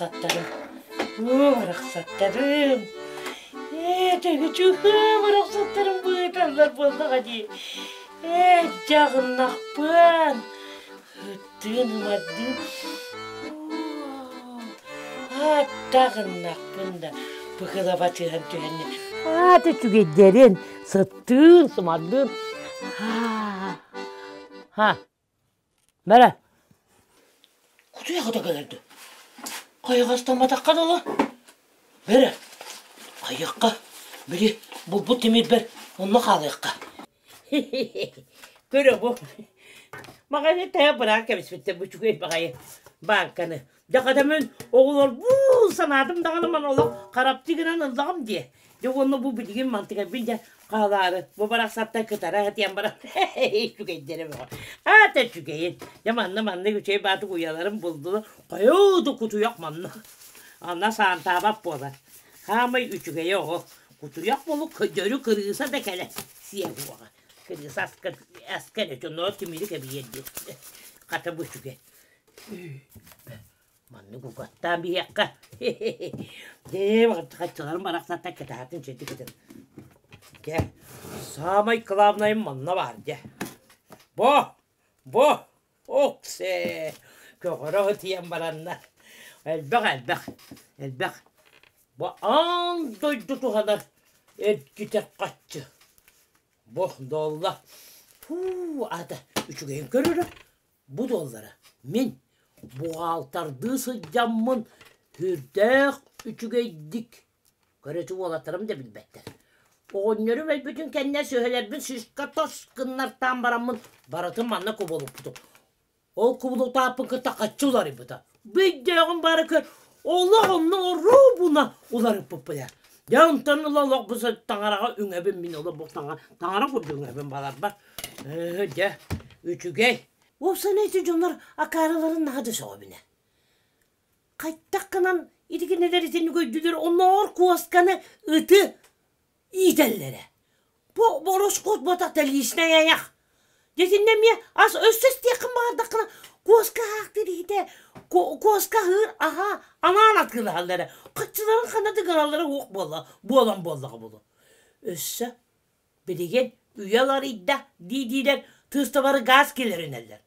барахсаттарым, уу барахсаттарым, ээ төһүчүһүү барахсаттарым быыталлар буоллаҕа дии. Ээ дьаҕыннахпын, ыттыын ымардыын, аттаҕыннахпын да быһыла батыһан түһэннэ. Аата үчүгэйдэрин, сыттыын, сымардыын. Ха, Бэрэ, кутуйах ото кэлэрдэ. Хайаҕастамматахха дылы. Бэрэ, хайыахха, били булбут тимирбэр онно хаалыахха. Көрө бу. Маҕаһыын тэһэ быраан кэбиспиттэр бу үчүгэй баҕайы бааҥканы. Дьахатамын оҕолорбун санаатым даҕаны ман олох харапчы гынан ыллаҕым диэ. Дьэ уонна бу билигин мантыгайбын дьэ хаалаары бу барахсаттан кытара сытыйан баран үчүгэйдэрэ бөҕө. Аата үчүгэйин. Дьэ манна маннык үчүгэй баатык уйаларын булдулар. Хайыы да кутуйах манна. Анна саантаабат буолар. Хаамай үчүгэйэ оҕо. Кутуйах буолу көдөрү кырыыса да кэлэ сиэ буоҕа. Кырыыса аска аска эрэ дьонноор тимири кэбиһиэр диэн. Хата бу үчүгэй. Маннык угаттаан биһиэххэ. Дьэ, хаччыларым барахсаттан кытаатын чэдикитин. Дьэ, саамай кылаабынайым манна баар дьэ. Бо! Бо! Оксе! Көҕөрө тиийэн баранна. Элбэх элбэх, элбэх. Бу аан дойду туһанар эргитэр хаччы. Бу долла. Фу, аата үчүгэйин көрөрө. Бу дуоллара мин буҕаалтардыы сылдьаммын сүрдээх үчүгэйдик көрөтү уолаттарым да билбэттэр. Оҕонньорум өлбүтүн кэннэ сүһэлэрбин сүүскэ тос гыннартаан бараммын барытын манна кубулуппутум. Ол кубулутааппын кытта хаччы уларыйбыта. Бүйдөөҕүм бары көр олох онно оруобуна уларыппыппын ээ. Дьэ онтон ыла олох бу таҥараҕа үҥэбин мин олох бу таҥара курдук үҥэбин баларбар. Ээ, дьэ, үчүгэй. Уопсайынан ити дьоннор акаарыларын наһаа да сөҕөбүн ээ. Хайдах гынан ити кинилэр итинник өйдүүлэр оннооҕор куосканы ыты иитэллэрэ. Бу ороскуот буотах личнэй айах. Дьэ итиннэ эмиэ ас өссө истиэххин баҕардаххына куоска аһаахтыыр иһитэ куоска аһыыр аһа анаан атыылаһаллар эрэ. Хаччыларын ханна да гыналлара уох буолла буолан буоллаҕа буолуо. Өссө Билигин үйэ уларыйда дии-диилэр тыыстабары гаас киллэринэллэр.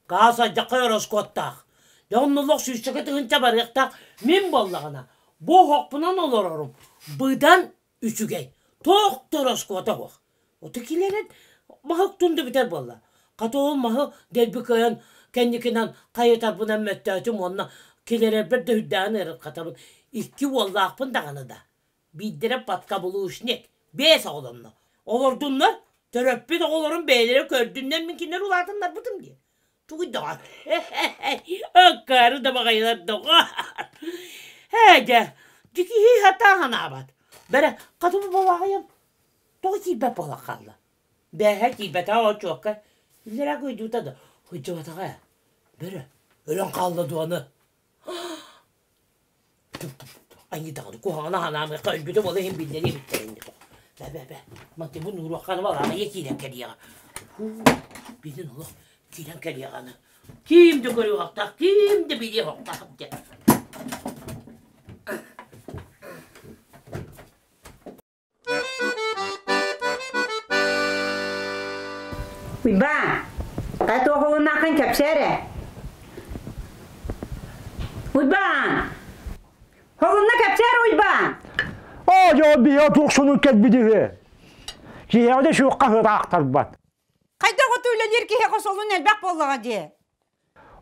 Гаас алдьархай ороскуоттаах. Дьэ онно олох сүүсчэкэ тыһыынча барыахтаах. Мин буоллаҕына бу оһохпунан олорорум быдан үчүгэй. Туох да ороскуота суох. Оту киллэрэн маһы уктун да бүтэр буолла. Хата ол маһы дэлби кыайан кэнникинэн хайытарбынан мөттөөтүм уонна киллэрэрбэр да үрдээҕин ыарырҕатабын. Икки уоллаахпын даҕаны да. Биирдэрэ подкаблучник, биэс оҕолонно. Олордуннар, төрөппүт оҕолорун бэйэлэрэ көрдүннэр, мин кинилэри улаатыннарбытым дии. Тугуй доҕор? Аккаары да баҕайылар доҕор. Ээ дьэ, дьикиһи сатаан санаабат. Бэрэ, хата бу балаҕайым тоҕо киирбэт буола хаалла. Бээһэ киирбэтэҕэ очуокка иллэрээ кыйдыыта да сылдьыбатаҕа ээ. Бэрэ, өлөн хаалла дуоны. Айыыдаҕын куһаҕаны санаамыахха өлбүтэ буола иһин биллэриэ эбиттэр инни бэ бэ бэ мантыбын ууруохханы балаҕайа киирэн кэлиэҕэ билин олох киирэн кэлиэҕэ аны ким да көрүөхтаах ким да билиэхтаах диэн Уйбаан, хайа туох олуннааххын кэпсээ эрэ. Уйбаан! Холунна кэпсээ эрэ Уйбаан! Оо, дьоо биһиэ туох сонун кэлбит үһү. Киһиэхэ да суохха ыраахтарбат. Хайдах оту үлэлиир киһиэхэ солун элбэх буоллаҕа дии.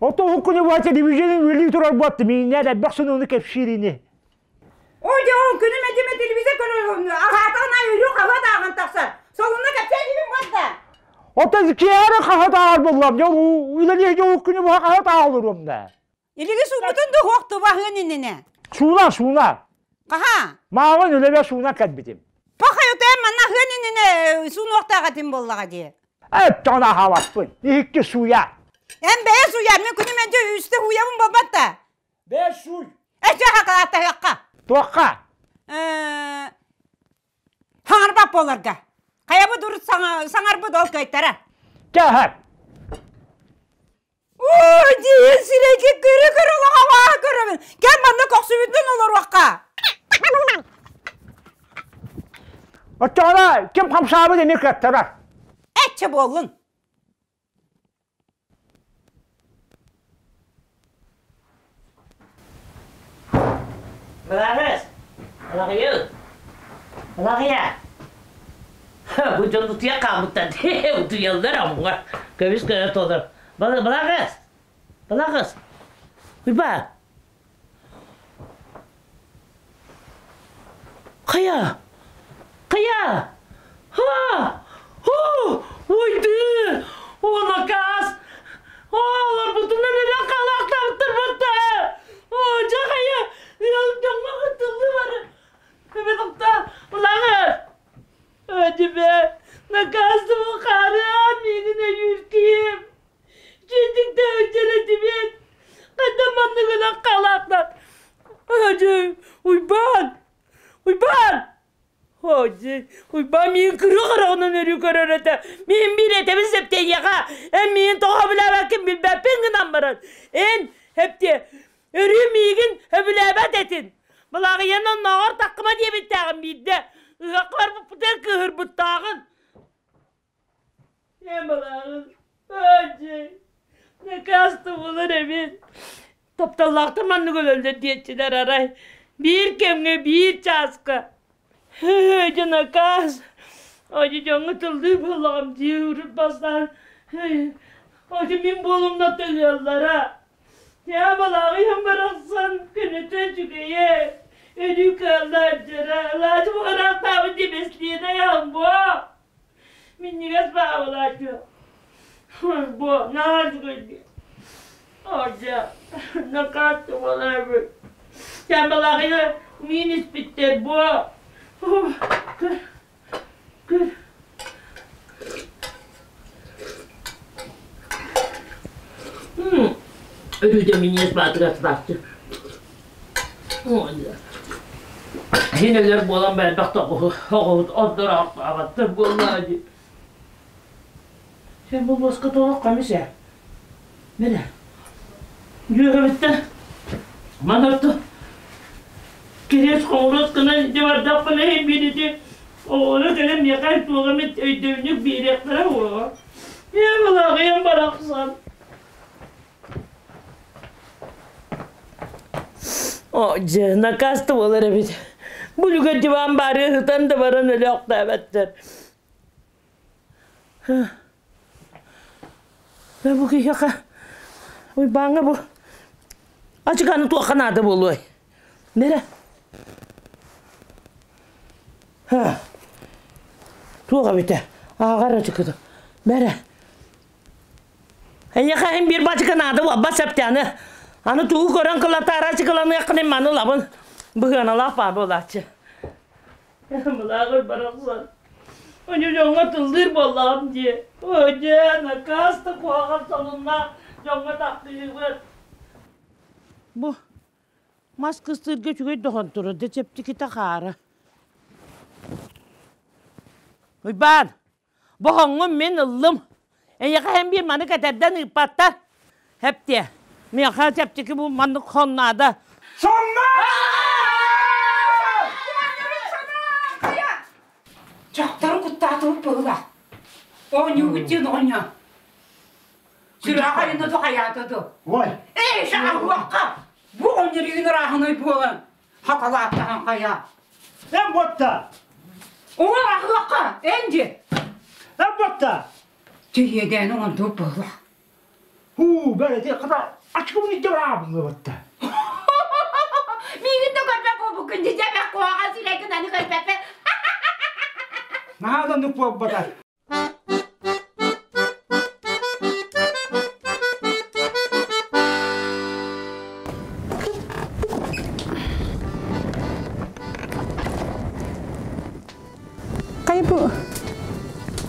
Ото уһуккуну бу телевизорын үлэлии турар буотты мииннээр элбэх сонуну кэпсиир ини. Оо дьэ ол күнүм этимэ телевизор көрөр аһаатаҕын аайы үрүҥ хаһыат ааҕан тахсар. Солунна кэпсээ диибин буолда. Ото киэһэ хаһыат ааҕар буоллам дьэ үлэлиир дьэ уһуккуну бу хаһыат ааҕа олоруом да. Илиги сууммутун да уһуох тубаһыан иннинэ. Сууна сууна. Хаһа? Мааҕын үлэбэ сууна кэлбитим. Пахай отойон манна аһыан иннинэ суунуохтаах этим буоллаҕа дии. Эттон аһаабаппын. Иһикки сууйа. Эн бэйэ сууйар, мин күнүм эдьэ үстэ сууйабын буолбат да. Бэйэ сууй. Эчэ хакалааттаһыахха. Туохха? Хаҥарбат буоларга. Хайабыт урут саҥарбыт ол кыайтара. Кэһэр. Ой, диэн сирэйгэ көрө-көрө олоҕо көрөбүн. Кэм манна көхсүбүтүнэн олоруохха. Оччоҕуна ким хамсаабыт эмиэ кыаттарар. Эччэ буоллун. Балаҕыс! Балаҕыйа! Балаҕыйа! Бу дьон утуйа хаалбыттар утуйаллар амуҥа көбүс көрө толор. Балаҕыс! Балаҕыс! Уйбаа! Хайа! Хайа! Ха! Ху! Уйды! О, наказ! О, олорбутунан эрэ халаахтаабыттар О, дьэ хайа! Ыал дьоҥҥо кытыллыы бары. Эбэтохта, улаҕыр! Өдүбэ, наказ хаарын миигин өйүүр Дьиэтиктэ өйдөрөтүбүт. Хата манныгынан халаахтар. Дьэ, Уйбаан! Уйбаан! О, дьэ, Уйбаан миигин кырыы хараҕынан өрүү көрөр этэ. Миин биир этэбин септиэйиэхэ. Эн миигин тоҕо сөбүлээбэккин билбэппин гынан баран. Эн, эптиэ, өрүү миигин сөбүлээбэт этин. Балааҕыйан оннооҕор таххыма диэбиттээҕим биирдэ. Ыһыахха барбыппытыгар кыыһырбыттааҕын. Эмалааҕын Аадьай, накаастабылар эбит. Тапталлаахтар маннык өлөллөр диэччилэр арай. Биир кэмҥэ, биир чааска. Дьэ накаас. Одьу дьоҥҥо тыллыы буоллаҕым дии урут бастаан. Одьу мин буолумна тыгыаллара. Ямалааҕыйан барахсан күнүтэ үчүгэйэ. Өлүү кыаллааччыра. Лаачы буҕараахтаабыт дебеслиэнэ буо. Минньигэс баабылааччы. Бу наһаа үчүгэйдик. Одьа, накаатты буолаабыт. Чамбалаҕыйа миин испиттэр буо. Көр, көр. Өрүүдэ минньигэс баатыгар сытааччы. Син өлөр буолан элбэх оҕоһут ордороохтооботтор буоллаа дии. Сен бу буоска толох көмүс ээ. Міне. Дьүөгэбиттэн манарты кириэс хоҥуруос гынан илдьэ бардахпына иһин биирити оҕолоро кэлэн миэхэ туох эмит өйдөбүнньүк биэриэхтэрэ буолуо. Ийэм ылааҕыйан барахсан. О, дьэ, накаас да буолар эбит. Бу үлүгэр диван баары ыһытан да баран өлөөхтөөбөттөр. Бу киһиэхэ Уйбааҥҥа бу ачыканы туохха наада буолуой? Бэрэ. Туох эбитэ? Ааҕар ачыкыты. Бэрэ. Эйиэхэ иһин биир бачыка наада буолбат сөптөөнү. Аны тугу көрөн кылатаара ачыкыланыаххын маны ылабын. Быһыаналаах баар буолааччы. Мылааҕыр барахсан. Ону дьоҥҥо тыллыыр буоллаҕым дии. Оо дьэ, накаас да куһаҕан сонуннаах дьоҥҥо тахсыыбыт. Бу мас кыстыырга үчүгэй дохон турар, да чэпчэкитэ хаара. Уйбаан, Боһоҥҥун мин ыллым. Эйиэхэ эн биир маны кэтэрдэн ыыппаттар. Эптиэ. Миэхэ чэпчэки бу маннык хон наада. Сонно! Дьахтары куттаатыбыт быһыла. Оонньуубут диэн оҕонньор. Сүрэҕэ айына ду хайаата ду. Ой. Эй, шаҕа Бу оҕонньор үйүн ырааһынай буолан, хакалааттаһан хайа. Эн ботта! Оҕо аһыахха, эн дьи. Эн ботта! Тириэдээн оҥордук буолла. Хуу, бэйэти хата ачкыбын илдьэ бараабылла ботта. Миигин да көрбөт буолбуккун дии, дьэ куһаҕан сирэйгин аны көрбөппүн. Наһаа да оннук буолбатар. Хайа бу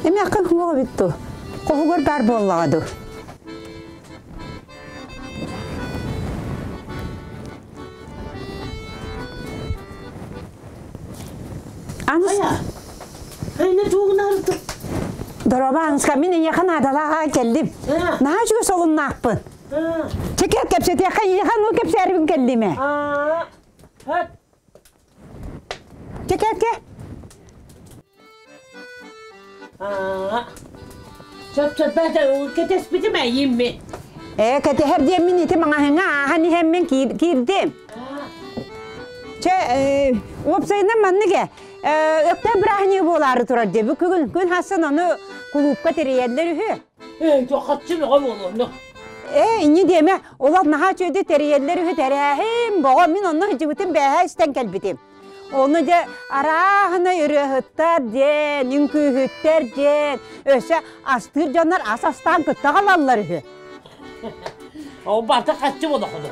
эмиэххин суох эбит дуу? Хоһугар баар буоллаҕа дуу? Айа, эйне тугунарты. Дороба Анска, мин эйиэхэ наадалаах кэллим. Наһаа үчүгэй солуннаахпын. Чэ кэпсэтиэххэ ийэхэ ну кэпсээрибин кэллиме. Чэ кэл кэ. Сөп сөп кэтэспитим эйимми. Ээ кэтэһэр диэммин ити маҥаһыҥҥа ааһан иһэммин киирдим. Чэ уопсайынан маннык ээ Өктөөп бырааһынньыгы буолаары турар дии. Бу күн күн хассан ону кулуупка тэрийэллэр үһү. Ээ, хаччы бөҕө буолуо. Ээ, инньэ диэмэ, олох наһаа үчүгэйдик тэрийэллэр үһү тэрээһин боҕо мин онно сылдьыбытым бээһээ истэн кэлбитим. Ону дьэ арааһынай ырыаһыттар диэн, үҥкүүһүттэр диэн, өссө астыыр дьоннор ас астаан кытта аҕалаллар үһү. Ол барыта хаччы буолахуну.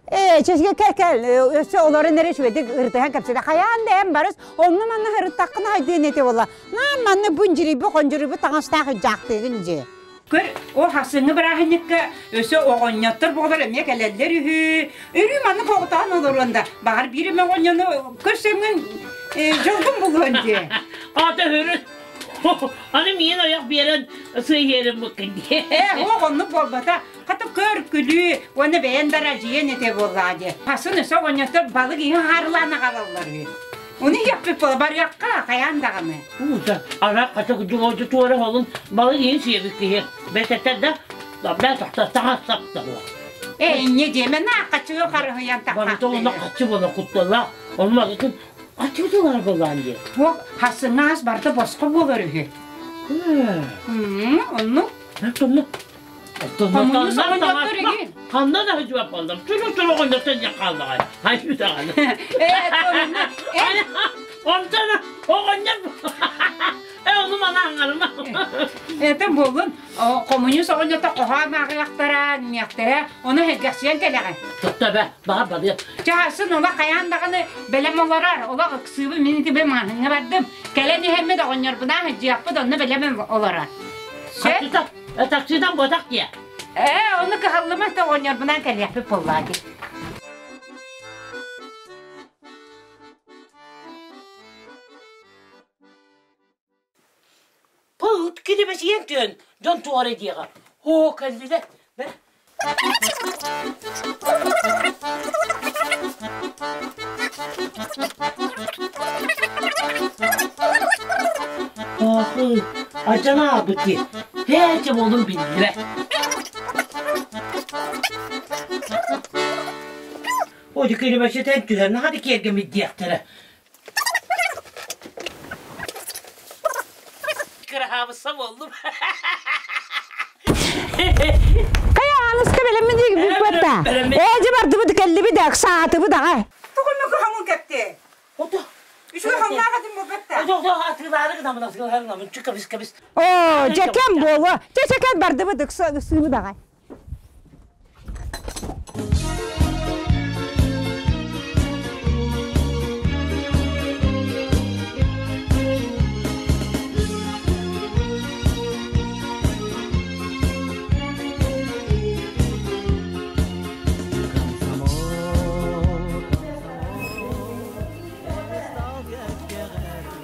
Ээ, чэсгэ кэл кэл, өссө олорон эрэ үчүгэйдик ырытыһан кэпсэтэ. Хайаан да эн барыс, онно-манна ырыттаххына хайдыан этэ буолла. Наан манна бу хондьуруйбу таҥастаах ыдьаахтыыгын дьиэ. Көр, ол хасыҥҥы бырааһынньыкка өссө оҕонньоттор буолар эмиэ кэлэллэр үһү. Өрүү маннык хоҕутаан олоруон да, баҕар биир эмэ оҕонньону көрсөҥҥүн дьолгун булуон дии. Ата өрүт. Аны миин ойох биэрэн сыыһыарым буккун дии. Ээ, оҕ оннук буолбата. Хата көр, күлүү уонна бэйэн да арадьыйан этэ буоллаҕа дии. Хасын өссө оҕонньоттор балык иһин хаарылаан аҕалаллар үһү. Ону иһиэхпит буола барыахха, хайаан даҕаны. Уута, ара хата дьуолдьу туора холун балык иһин сиэбит киһи. Бэтэтэр да, бэ тахта таҥас сапталла. Ээ, инньэ диэмэ, на хаччыга харыһыйан тахха. Барыта онно хаччы буола кутталлаах. Онно атын хаччы тылар буолаан диэ. Туох хасыҥҥа ас барыта босхо буолар үһү. Оннук. Оннук. Ханна да сылдьыбат буоллум. Чуру-чуру оҕонньоттон дьэ хааллаҕай. Айыы даҕаны. Онтон оҕонньор э ону мана аҥарыма. Это буоллун коммунист оҕонньото хоһоон ааҕыахтара, ниэхтэрэ, ону сэргэхсийэн кэлэҕин. Тутта бэ, баҕар барыа. Чаһасын ола хайаан даҕаны бэлэм олорор, олох ыксыыбын мин ити маһыҥҥа бардым. Кэлэн иһэммит оҕонньорбунаах дьиэхпит онно бэлэм олорор. Сөп? Таксидан буотах диэ. Ээ, ону кыһаллыма да оҕонньорбунаан кэлиэхпит буоллаа дии. Пыт килибэсийэн түөн дьон туора диэҕэ. Оо, кэллилэр. Бэр. Ахы, Ачана аабыт дии. Һээчэ буолун биллибэт. Ой, килибэситэн түһэн наһаа да киэргэммит диэхтэрэ. Кыраһаабысса буоллум. Хайа Ааныска бэлэммин диигибит Ээ, дьэ бардыбыт кэллибит ыксаатыбыт аҕай. Тугун мөкү кэпти? Ото. Үчүгэй хамнаах этим буолбатта. Ото атыылаары гынамын атыылаары гынамын чү кэбис кэбис. Оо, дьэкэм буолуо. Чэ чэкэн бардыбыт ыксыыбыт аҕай.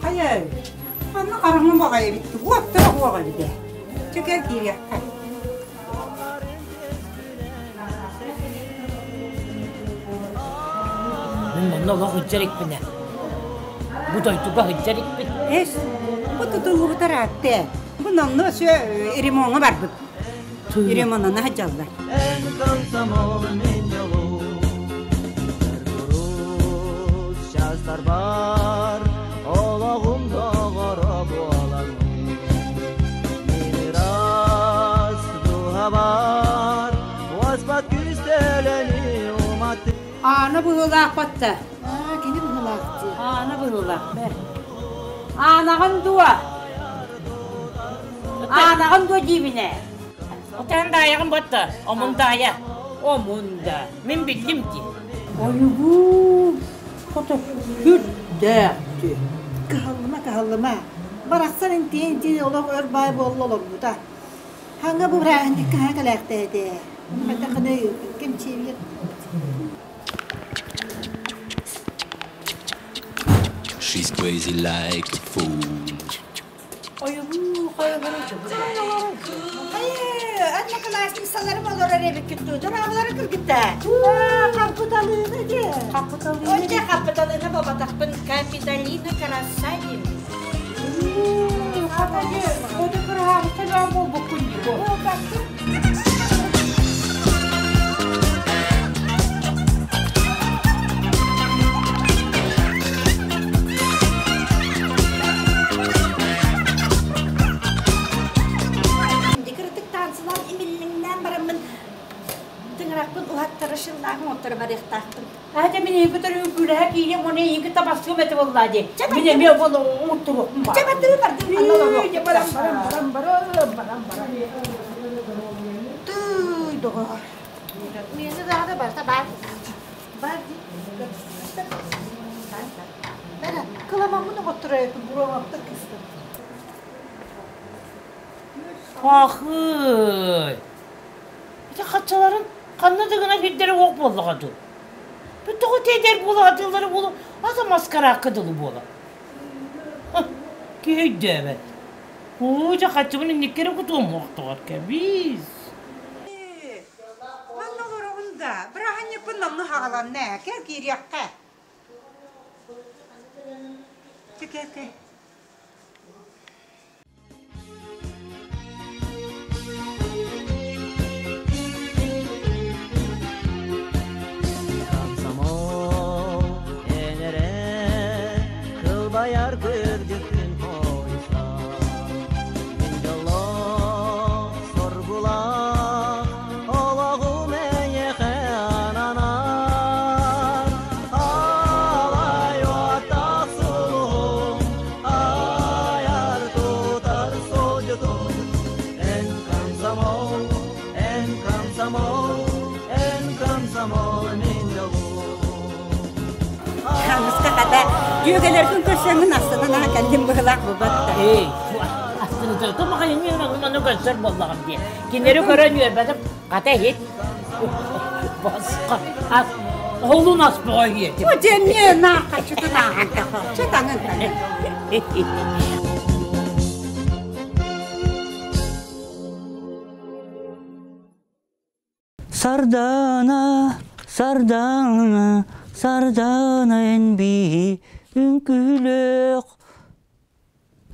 Хайа, манна хараҥа баҕайы эбит, уоттара уоҕа эбит ээ. Чэ кэл киириэххэ. Мин манна олох сылдьар иликпинэ. Бу дойдуга сылдьар иликпин. Эс, бу тутуллубутар аатте. Бу номнуо өссө ремоҥҥа барбыт. Ремонана сылдьаллар. Эн комсомол мин Частар бар, олоҕум доҕоро буолан Мин ыраас дууһабар уоспат күүстэлэни уматтым Аана быһыылаах батта. Аа, кини быһыылаах дии. Аана быһыылаах. Аанаҕын дуо? Аанаҕын дуо диибинэ? Отан даайаҕын батта, омун даайа. Омун да, мин биллим дии. Ойугуу, хото сүрдээх дии. Кыһаллыма, кыһаллыма. Барахсан интиэн-интиэн олох өр баай буолла олорбута. Хаҥа бу бырааһынньыкка хаһан кэлээхтээтэй? Хайдаххына кэмчиэбиэр. She's crazy like a fool. Ойугуу, хайалара Хайа! Одноклассницаларым олорор эбиккит дуу, дорооболоро кыргыттар. Хаппыталыына дии. Хаппыталыына. Ой, дьэ, хаппыталыына буолбатахпын, Капитолина Красавин. Хата дьэ, оду кыраһаабыта буолбуккун дии. Буолбаккын. Кырытык таансылаан имиллиҥнээн бараммын тыҥырахпын уһаттара шыллааҕым отторо барыахтаахпын. Ата мин эйги үҥкүүлэһэ киириэм уонна эйги табасыам этэ буоллаа дии. Мин эмиэ ол оҥотторуохпун баар. Чэ бардыы бардыы манна олоруох. Барам барам барам барам барам барам. Тыый доҕор. Миэнэ даҕаны барыта баар. Бар дии. Бэрэ, кыламаммын оҥотторо буруоҥаптар кыстым. Пахый! Ити хаччаларын ханна да гына сирдэрэ уох буоллаҕа дуу? Бу тоҕо тиэдэр буола атыылары буолу ата маскараакка дылы буола. Киһи өйдөөбөт. Уу, дьэ хаччыбын инниккэ эрэ кутуом уохтоҕор кэбиис. Манна олороҕун да, бырааһынньыкпын номну хаҕаланна ээ, кэл киириэххэ. Чэ, кэл, кэл. Комсомол энере кылбайар кырдьыккын хойса Мин дьоллоох соргулаах олоҕум эйиэхэ ананар Алай уоттаах сулуһум айар тутар суолдьутум Эн комсомол, эн комсомол, эн комсомол мин дьолум Хаҥыска хата дьүөгэлэргин көрсөҥҥүн астынан аха кэллим быһылаах бубатта. Эй, астыныта махайын маны көрсөр буоллаҕым дии. Кинилэри көрөн үөрбэтим. Хата иһит. Босхо. Олун аспаҕа иһиэтим. О, дьэ, наахаччытын ааһан чэ таҥын таҥын. Сардаана, Сардаана, Сардаана эн биһи үҥкүүлөөх.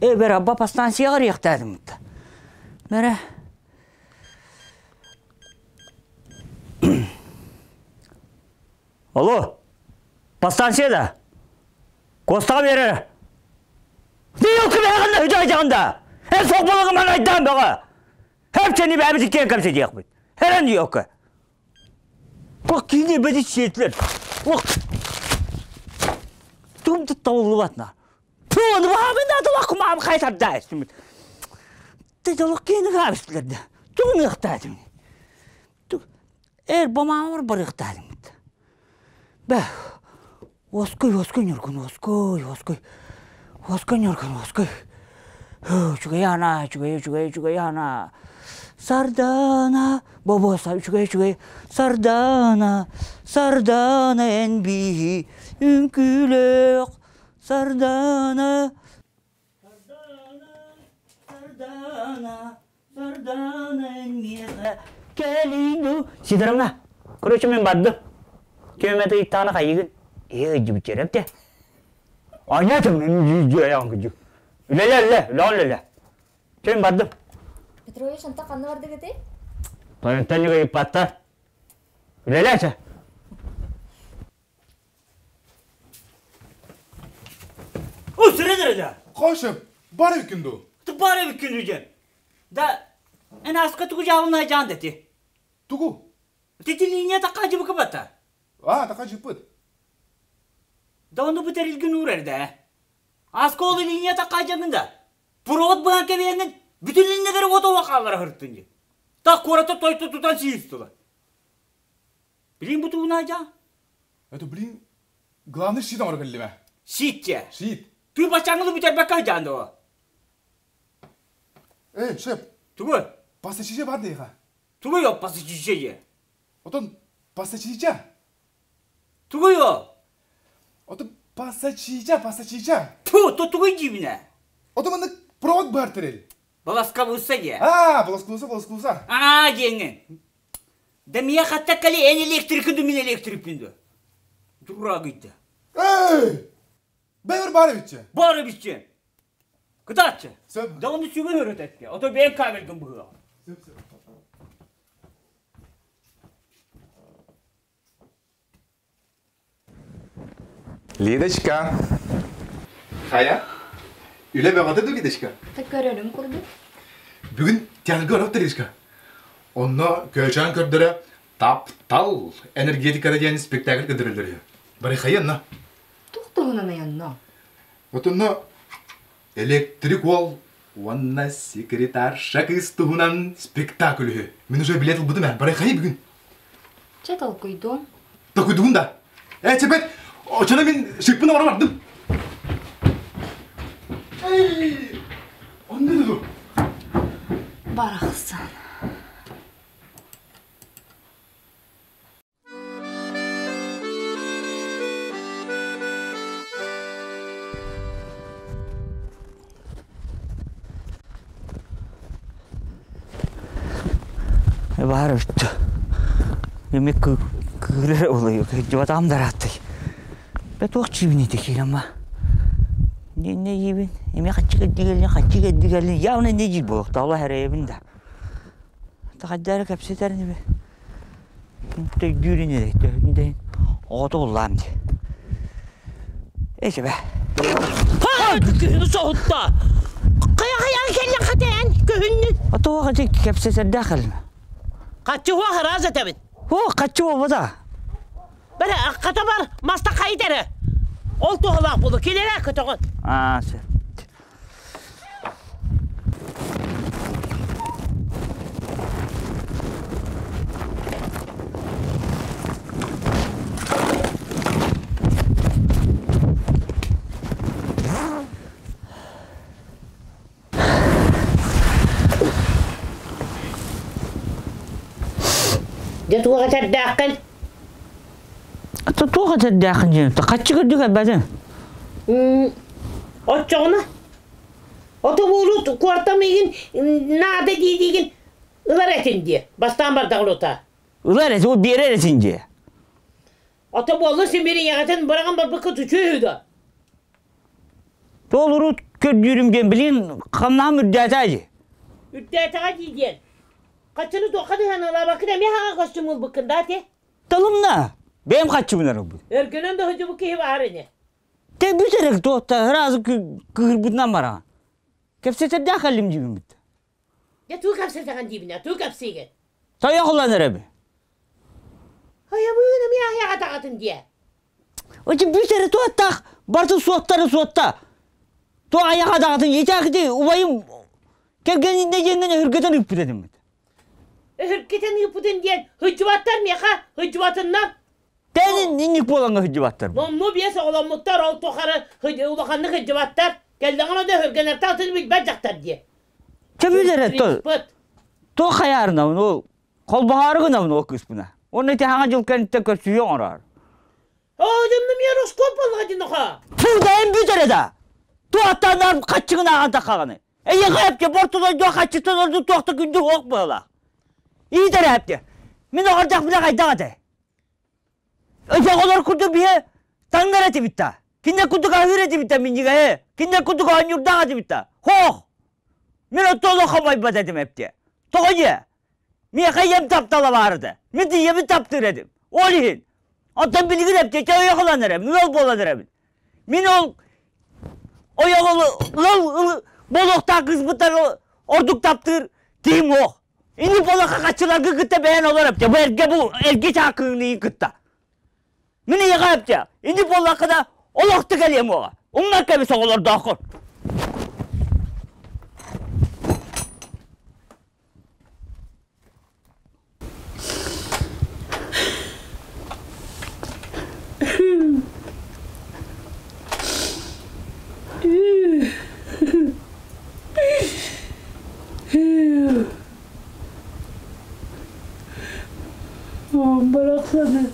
Э, бер абба станцияҕа риэхтаатым. Бэрэ. Алло, подстанция да? Костаға берер. Биыл кімеғында үдайдағында. Эн соқбалығыман айдан баға. Хепсени бәбіті кен кәмсе дейік Херен yok. Bak yine beni çiğetler. Bak. Тумды таулыбатна. Туны бабында тулак мам кайтарда. Тедолок кени габислерде. Туны ыктадым. Эр бамамыр бар ыктадым. Бә. Оской, оской нюркун, оской, оской. Оской нюркун, оской. Үчүгэй ана, үчүгэй, үчүгэй, үчүгэй ана. Сардаана, бобоса үчүгэй, үчүгэй. Сардаана, Сардаана эн биһи үҥкүүлөөх. Сардаана. Сардаана, Сардаана, Сардаана эн миэхэ кэлиҥ Сидоровна, короче, мен бардым. Кемети иттаана хайыгын. Э, жибичерепте. Анятым, мен жүйәян күжү. Үлеле, үле, үле, үле. Кем бардым. Петрович, анта ханна бардыгыты? Тойонтан иппатта. Үлеле, О, сыры Қошып, бар күнду. Бар күнду Да, эн аска тугу жабылнай жан дети. Тугу? Тети линия такка жыбыкы бата. А, такка жыпыт. Да оны бүтерилгин урер да. Аска ол линия такка жагында. Провод быган кебеңин бүтүн линиялери отова каллара хырттын. Так кората тойту тутан сиистула. Билин бутугуна жа? Это, блин, главный щит омар кэллиме. Щитче. Щит. Ты бачаңылы бүтер бакка жанды. Эй, шеф. Тугу? Паста чиже бар дейха. Тугу yok паста чиже. Отон паста чижа. Тугу yok. Отон паста чижа, паста чижа. Ту, то тугу жибине. Отон мында провод бар терел. Баласкабыысса диэ. Аа, баласкуса, баласкуса. Аа диэҥҥин. Да мия хатта кали эн электрикин ду мин электрикпин ду. Дурак ыйда. Эй! Бэйбэр баар эбитчи. Баар эбитчи. Кытаатчы. Сөп. Да оны сүгүн өрөтөттө. Ото бэйэн кабелгын быһыаҕа. Сөп, сөп. Лидочка. Хайа? Үлэ бөҕөтө дуу, Лидочка? Көрөрүм курдук. Бүгүн театрга барабыт Лидочка. Онно Көөчөөн көрдөрө Таптал энергетикада диэн спектакль көрдөрөллөр үһү. Бары хайа онно? Туох туһунан айанно? Вот онно электрик уол уонна секретарша кыыс туһунан спектакль үһү. Мин уже билет ылбытым ээ. Бары хайа бүгүн? Чэ толкуйдуом. Толкуйдугун да? Ээ, чэпэт, оччоно мин шиппын оҥоро бардым. Эй, онно ду. Барахсан. Баар өттө. Эми кыырар олою кыдьыбатаҕым дарааттай. Бе туох чиибин ити киирэмма. Не не иибин. Эми хаччы кэрдигэлин, хаччы кэрдигэлин. Явно не диир буолуохтаах эрэйэбин да. Тахайдары кэпсэтэр ини Өйдүүр ини төһүн да оҕото уллаам дии. Эчэбэ. Күһүнү соһутта. Хайа-хайаан кэллин хатаан көһүннүн. Отуға хачы кэпсэтэрдээх кэллим. Хаччы хуа хараас этэбит. О, хаччы буолбата. Бere хата бар маста хайт эрэ. Ол туһалаах буолу килэрэ көтөҕөн. Аа, сөп. Дьэ туох этэрдээххин? Туох этэрдээххин диэн хаччы көрдүк элбэтин. Оччоҕуна ото буолу куорта миигин наада дии-диигин ылар этин диэ. Бастаан бардаҕын ута. Ылар этин, ол биэрэр этин диэ. Ото буоллун симириҥэҕитин быраҕан барбыкка түчүө үһү да. Толору көрдүүрүм диэн билин хамнаһым үрдээтэ дии. Үрдээтэҕэ дии диэн. Хаччыны туохха дыһаналаабаккын эмиэ хаҥа костюм ылбыккын да ати? Талымна. Бэйэм хаччыбын ылбыт. Өргөнөн да сылдьыбыт киһи баар ини. Те бүт эрэ туохта ыраазы кыырбытынан бараҕын. Кэпсэтэрдээх кэллим диибин бит. Дьэ туу кэпсэтэҕин диибин туу кэпсиигин. Тойох ылан эрэби. Хайабыын эмиэ аһыаҕа таҕатын диэ. Очи бүт эрэ туоттаах бартын суоттары суотта. Туо айаҕа даҕатын итээхити убайым кэргэнинне диэҥҥин өһүргэтэн ыыппыт этиммит. Өһүргэтэн ыыппытын диэн һыдьыбаттар миэхэ һыдьыбатыннар. Тэнин инник буолаҥҥа һыдьыбаттар. Номну биэс оҕоломмуттар ол тухары улаханнык һыдьыбаттар. Кэллэҕин да өһүргэнэртэ атын билбэт дьахтар диэ. Чөбүлэрэ то хайаарына ол холбоһоору гынабын ол кыыспына. Уонна ити хаҥа дьыл кэнниттэн көрсүһүү оҥороор. Оо, дьоннум ероскоп буоллаҕа диноха. Фурдайын бүтэрэ да. Туохтан хаччыгын ааҕан таххаҕыны. Эйиэхэ эпке бортулойдуо хаччыттан ордук туохта күндү суох буолла. Иитэр эпке. Мин оҕордохпуна хайдах этэ? Өтөҕөлөр курдук биһи таҥнар этибит да. Кинилэр курдук аһыыр этибит да минньигэһи. Кинилэр курдук оонньуурдаах этибит да. Хоох! Мин оттон олох хомойбот этим эпте. Тоҕо диэ? Миэхэ ийэм таптала баар этэ. Мин ийэбин таптыыр этим. Ол иһин. Оттон билигин эптиэкэ ойох ылан эрэбин, ыал буолан эрэбин. Мин ол ойох ыал буолуохтаах кыыспыттан ордук таптыыр киһим суох. Ини буолахха хаччыларгы кытта бэйэн олор эптэ. Бу эргэ бу эргэ чаакыҥныйын кытта. Мин ийэҕэ эптэ. Ини буоллаххына олохту кэлиэм уоҕа. Умнар кэбис оҕолордооххун. Барахсаны.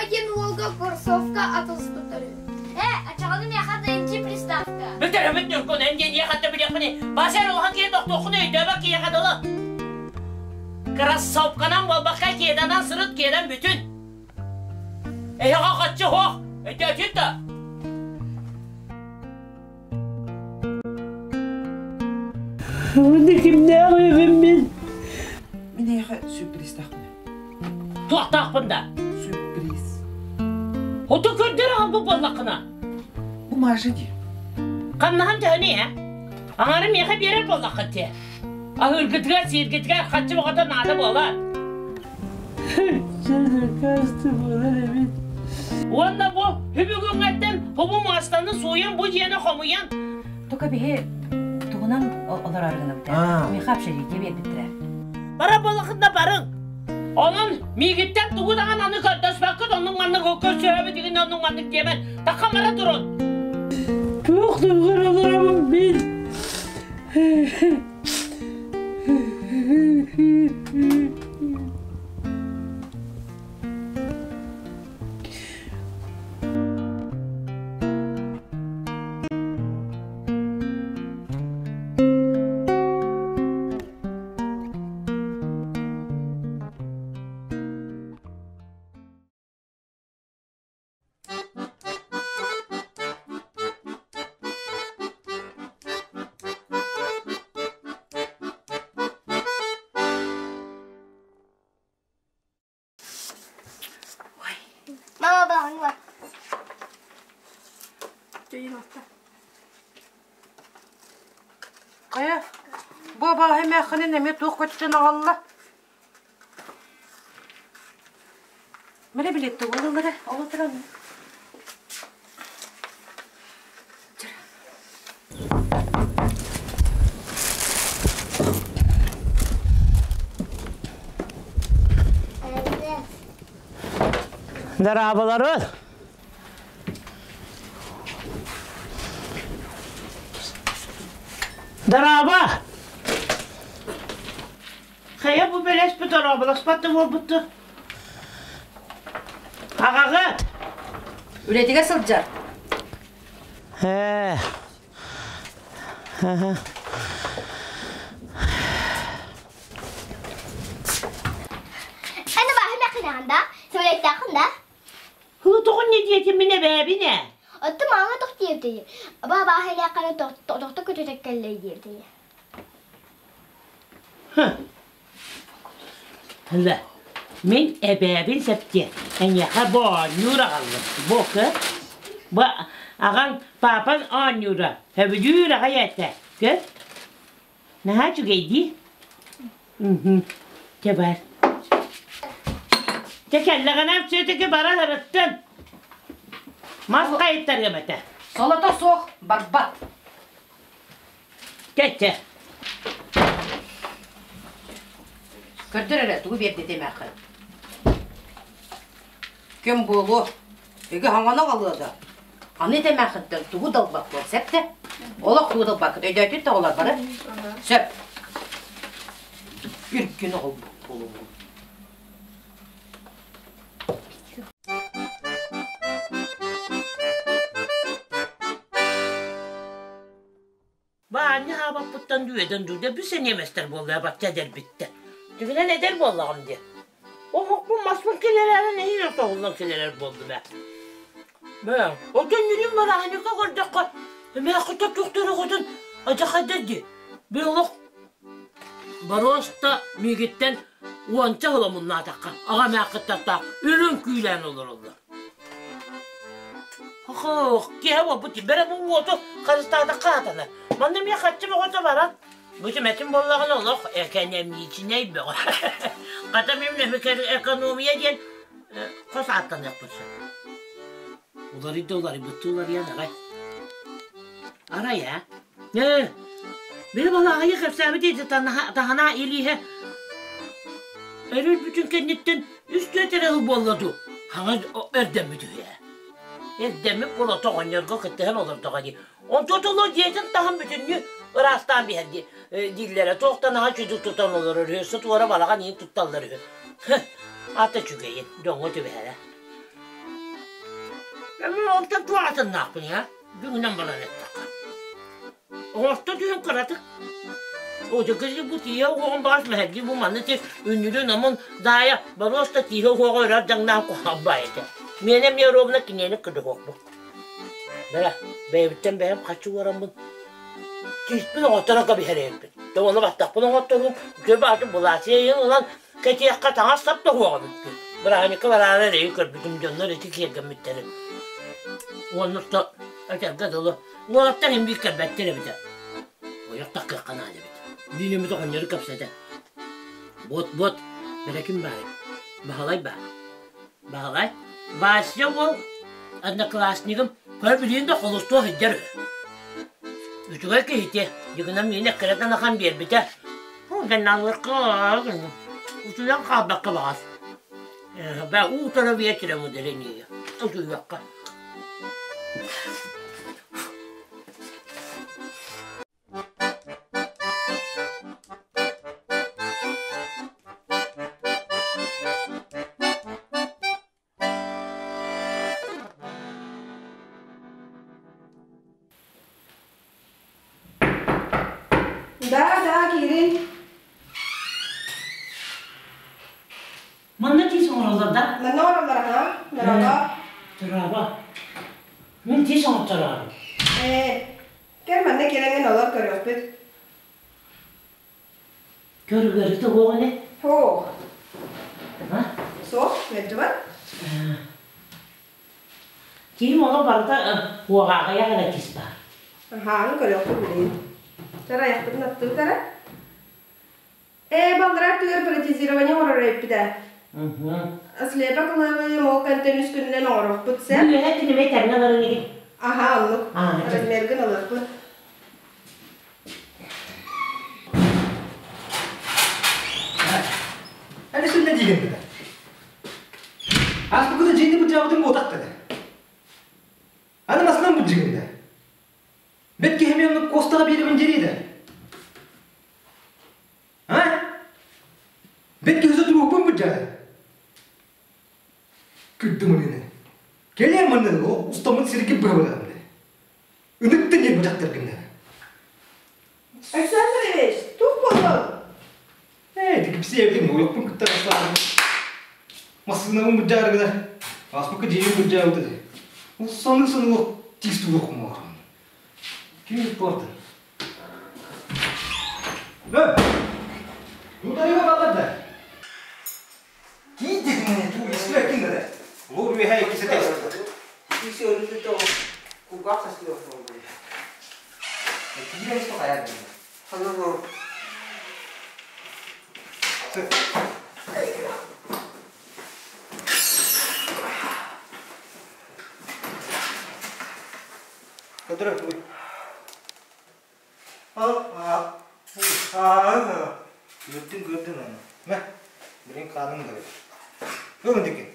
Дима диэн уолга кроссовка атылыспыттар үһү. Ээ, ачаҕаны миэхэ дайынчы приставка. Бүтэрэмит Ньургун, эн диэн ийэ хатта билиэхпиний? Баасар улахан киһи тохтуоххун өйдөөбөт киһиэхэ дылы. Кроссовканан буолбакка кеданан сырыт кедан бүтүн. Эһэҕэ хаччы суох, өйдөөтүн да. Уонна кимнээх үбүм мин? Мин эйиэхэ сюрпризтаахпын. Туохтаахпын да? Сюрприз. Оту көрдөр аҕалбыт буоллаххына. Бу Маша дии. Хамнаһым төһөнүй ээ? Аҥары миэхэ биэрэр буоллаххыт дии. Аһыыргытыгар, сииргитигэр харчы бөҕөтө наада буолар. Уонна бу үбүгүҥҥэттэн бу муостаны сууйан, бу дьиэни хомуйан. Только биһи тугунан олорор гынабыт Миэхэ общежитие биэрбиттэрэ. Бара буолахытына барыҥ. Онон миигиттэн тугу даҕаны аны көрдөспөккүт, оннук маннык көрсүһэбит игин оннук маннык диэмэн. Тахха бара турун. Туох тугар олоробун мин. Мама балаҕаҥҥа Хайа, бу абааһы эмээххинин эмиэ туох көтүтэн аҕалла? Міне билетті олалары, олатыран. Дорооболорун! Дорообо! Хайа бу бэлэспит орооболоспот да буолбутту? Аҕаҕыт! Үлэтигэр сылдьар. Ээ. Аны баһын ахынаан да, сөбүлэттээххин да? Тоҕо не диэтим мин эбээбин ээ? Оттон мама тох диэбитий. Ба баһын тохто көтүтэ кэллэй диэбитий. Ла, мин эбээбин септиэ, эйиэхэ бу оонньуур аҕаллым. Бу кы, бу аҕаҥ паапаҥ оонньуура, сөбүлүүр аҕай этэ. Көр, наһаа үчүгэй дии. Чэ бар. Чэ кэллэҕинэ все-таки бара сырыттын. Мас хайыттарыам этэ. Солото суох барбат. Чэ-чэ. Көрдөр эрэ, тугу биэрдэ эмээххин? Ким буолуо? Үгү хаҥана аҕалыа да. Аны эмээххиттэн тугу далбат буол, сөп да? Олох тугу далбаккыт, өйдөөтүн да оҕолор бары? Сөп. Үргүн оҕолбут буолуо. Баанньа хаабаппыттан үөдэн дуу, бүс эниэмэстэр буолла бачча эдэрбиттэн. Түгүнэн эдэр буоллаҕым дии. Оһохпун маспын килэрээрин эһиил ортоһуллан килэрэр буоллум ээ. Бээ, оттон нүрүн бараанньыкка көрдөххө, эмээххиттэ туохтара хотун адьахайдар дии. Би олох боруоста миигиттэн уонча сыл омуннаатахха, аҕа эмээххиттартаах үрүҥ күүлээн олороллор. Киһи буолбут бэрэ бу уоту харыстаатахха сатанар. Манна эмиэ харчы бөҕөтө барар. Бу түмэтин буоллаҕына олох экэнэмиичинэй бөҕө. Хата мин экономия диэн хос ааттаныахпын сөп. Уларыйда уларыйбыттыы уларыйан арай. Арай ээ. Ээ, били балааҕайы кэпсээбит ити таһана илииһэ өрүлбүтүн кэнниттэн үс-түөрт эрэ сыл буолла дуу, хаҥа эрдэммит үһү ээ. Эрдэммит буола оҕонньорго кыттыһан олордоҕо дии. Онтон олор дьиэтин таһын бүтүннүү ыраастаан биһэр дииллэрэ. Туохтан аһа чүдүк тутан олорор үһү, сытуора балаҕан иһин тутталлар үһү. Ата үчүгэйин, дьоҥҥо түбэһэрэ. Мин онтон туох атыннаахпын аа? Бүгүнэн баран эттэххэ. Оҥосто түһэн кыратык. Отыкы бу тииһэ уоҕун баҕас мэһэрдии бу манны ти үннүрүн омун даайа боруоста тииһэ уоҕа өрөр дьаҥнаан куһаҕан баай этэ. Миэнэ эмиэ ровно киниэнэ кыдыһуохпут. Бэрэ, бэйэбиттэн бэйэм хаччы уораммын тииспин оҥотторон кэбиһэр эбиппин. Дьэ уонна баттахпын оҥотторуум, үтүө баҕатын былаачыйа иһин ылан кэтиэххэ таҥас сап да суоҕа эбиппин. Бырааһынньыкка бараары эрэйи көрбүтүм, дьоннор ити киэргэммиттэрин. Уонна этэргэ дылы, уолаттар иһин биир кэлбэттэр эбитэ. Ойох таххыахха наада эбит. Биир эмит оҕонньору кэпсэтэ. Буот-буот, бэрэ ким баарый? Баһылай баар. Баһылай, Вася уол одноклассникым көр билигин да холустуох сылдьар үһү. Үчүгэй киһити, дьигинэн миин эккирэтэн ахан биэрбитэ. Генналларка утуйан хаалбакка баҕас. Бээ утро вечером ударение. Утуйуохха. Да, да, киирин. Манна тиис оҥороллор да? Манна оҥороллор аха. Дорообо. Дорообо. Мин тиис оҥоттороорум. Ээ, кэл манна кэлэҥҥин олор көрүөхпүт. Көргөрүтэ уоҕа ини? Суох. А? Суох, мэлдьибэт. Киһим олох барыта уоҕааҕыйах эрэ тиис баар. Аһааҕын көрүөхпүт билигин. Чара айахпытын аттыбыт эрэ. Ээ, балларар түгэр протезирование оҥорор эппитэ. Слепок ылыабы мол кэнтэн үс күнүнэн оҥоруохпут сэ. Үөһэ түнүмэй тэҥҥэ ыларын игин. Аха, оннук. Размергын ылыахпыт. Аны сүннэ диигин бile. Аспыкыта дьиэни быдьаабытын буотах деді. Аны масынан быдьыгында. Бэт киһими оннук куостаҕа биэрэбин диэриэдэ. А? Бэт киһи сотурууппун быдьаады. Күрдүм ынына. Кэлиэм манны устаммыт сирги быһабыраамны. Ыныктын диэн быдьахтаргынна. Александр Ильич, туох буоллуҥ? Ээ, дикипсиэбитин уйукпун кытта бастаабын. Массыынабын быдьаарыгыдар. Ааспыкка дьиэбин быдьаабыт этэ. Ол саныы-саныы тиис туруохум Ким порты? Э! Нутарыга балларда. Киин дедин туу истибэ кин да. Лор үөһэ иккисэ тест. Иккисе өрүтү тоҕо кулгаах састыах буолбут. Киирэн исто хайар дии. Ханна Көтөрө тугуй? Көрдүн көрдүн аны. Мэ, билин қаным да Бүгін декен.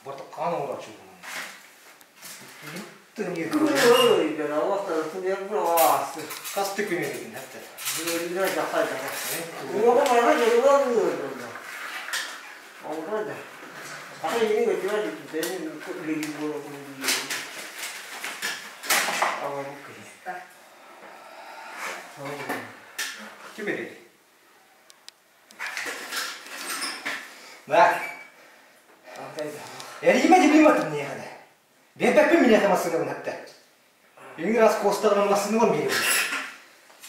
Бартық қан оңрачы. Қас түкіне деген хәтта. Ким береді? Да. Эрииме дебилматым неяхада. Бербэппин миниэхэ массыынабын хатта. Иҥир ас куостаҕынан массыынабын биэрэбин.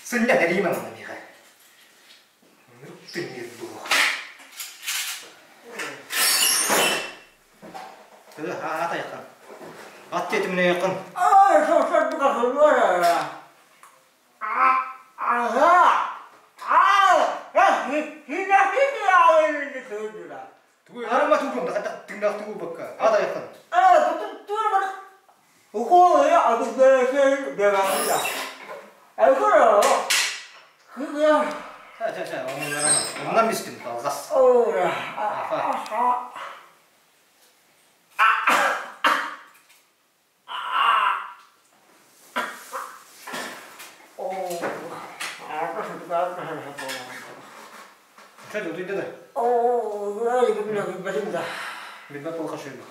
Сынньан эриимэ манна миэхэ. Тымныр дуо. Аата якын. Ат тетимine yakın. Арама тугум да тыңнах тугу бакка. Ата якын. Ча ча ча оннан мистим талгас. Аха. Ча дутуйда да. Билбэт болха шуйба.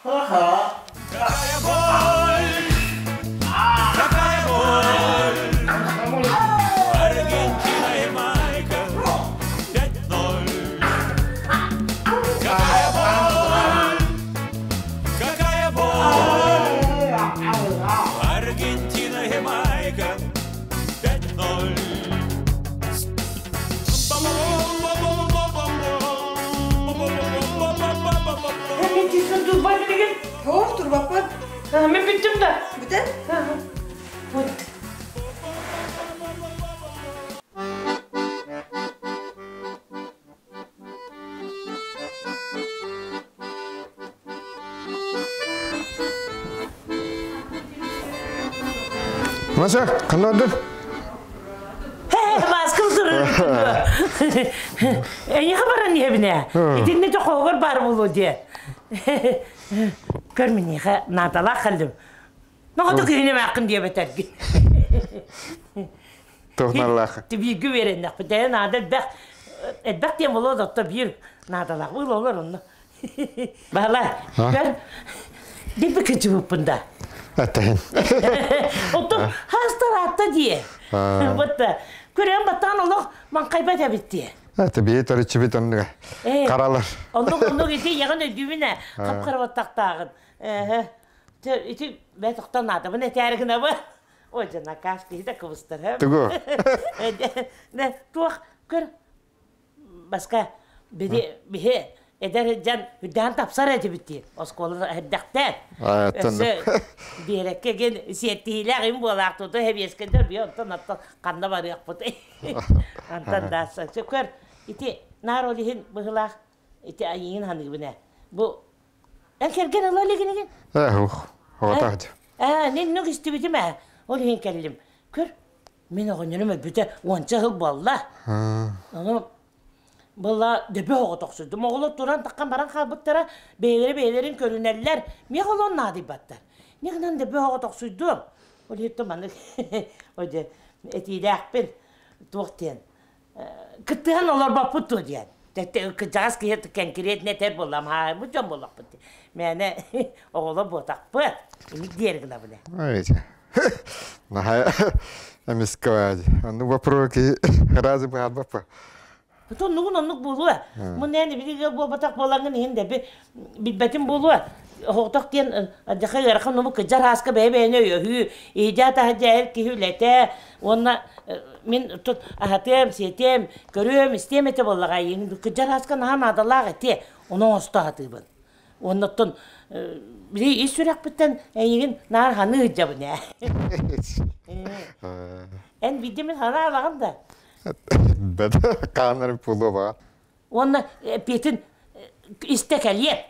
Какая боль! Какая боль! Аргентина и Майка 5-0. Какая боль! Какая боль! Аргентина и Майка 5-0. Туох турбаппын? Мен бүттүм да. Бүтэн? Вот. Маса, қанадыр? Маскым турар. Эйиэхэ баран иһэбинэ. Итиннэ дьохоогор баар буолуо диэ. Көр миниэхэ наадалаах кэллим. Ноҕото киһини мааккын диэбэтэргин. Туһналаах. Бииргэ үөрэннэхпит. Ээ наада элбэх элбэх диэн буолуо да биир наадалаах буолуолар онно. Баһылай, көр, диппи кычыбыппын да. Эттэһин. Оттон хаастар дии. Вот көрөн баттаан олох маҥхайбат эбит дии. Это бии төрүччүбүт оннуга. Каралар. Оннук оннук ити яҕын өйдүүбүн ээ. Хап-хара баттахтааҕын. Ити бээ тохтон наадабын этээри гынабын. Ой, дьэ, накаас киһи да кыбыстар. Тугу? Туох көр Баска бири биһи эдэр дьон үрдээн тапсар этибит дии оскуола эрдэхтэн. Өссө биэрэккэ ген сиэттиһиилээх им буолаах туту хэбиэскэдэр би онтон оттон ханна барыахпыт. Антон дааса көр ити наар ол иһин быһылаах ити айыын ханыыбын ээ. Бу эн кэргэн ыла илигинигин? Ээ ух, оҕотоох. Ээ, ниннук истибитим ээ. Ол иһин кэллим. Көр, Мин оҕонньорум өлбүтэ уонча сыл буолла. Ону была дөбө оҕотохсуйдум. Оҕолор туран таххан баран хаалбыттара, бэйэлэрэ бэйэлэрин көрүнэллэр. Миэхэ олон наадыйбаттар. Не гынан дөбө оҕотохсуйдум. Ол иһиттэн маннык одьэ этиилээхпин туох диэн кыттыһан олорбоппут дуо диэн. Кырдьаҕас киһи кэнкириэтинэ этэр буоллам, хаайбыт дьон буоллахпыт. Мээнэ оҕолор буотахпыт. Инник диэри гынабын. Наһаа эмискэ Оннук вопрос киһи разы баалбаппа. Оннугун оннук буолуо. Муннээн билигэ буолбатах буолаҥҥын иһин да билбэтим буолуо. Оһоҕотох диэн дьаха ыарахан омук кыдьар ааска бэйэ-бэйэни өйөһүү, иһдьээ таһырдьа эр киһи үлэтэ уонна мин тут аһатыам, сиэтиэм, көрүөм, истиэм этэ буоллаҕа кыдьар ааска наһаа наадалаах этиэ. Ону оҥосто сатыыбын. Уонна оттон били ис сүрэхпиттэн эйигин наар ханыы сылдьабын ээ. Эн биирдэ мин ханаалаҕын да. Бэт хаанарым пулуо баҕа. Уонна эппиэтин истэ кэлиэ.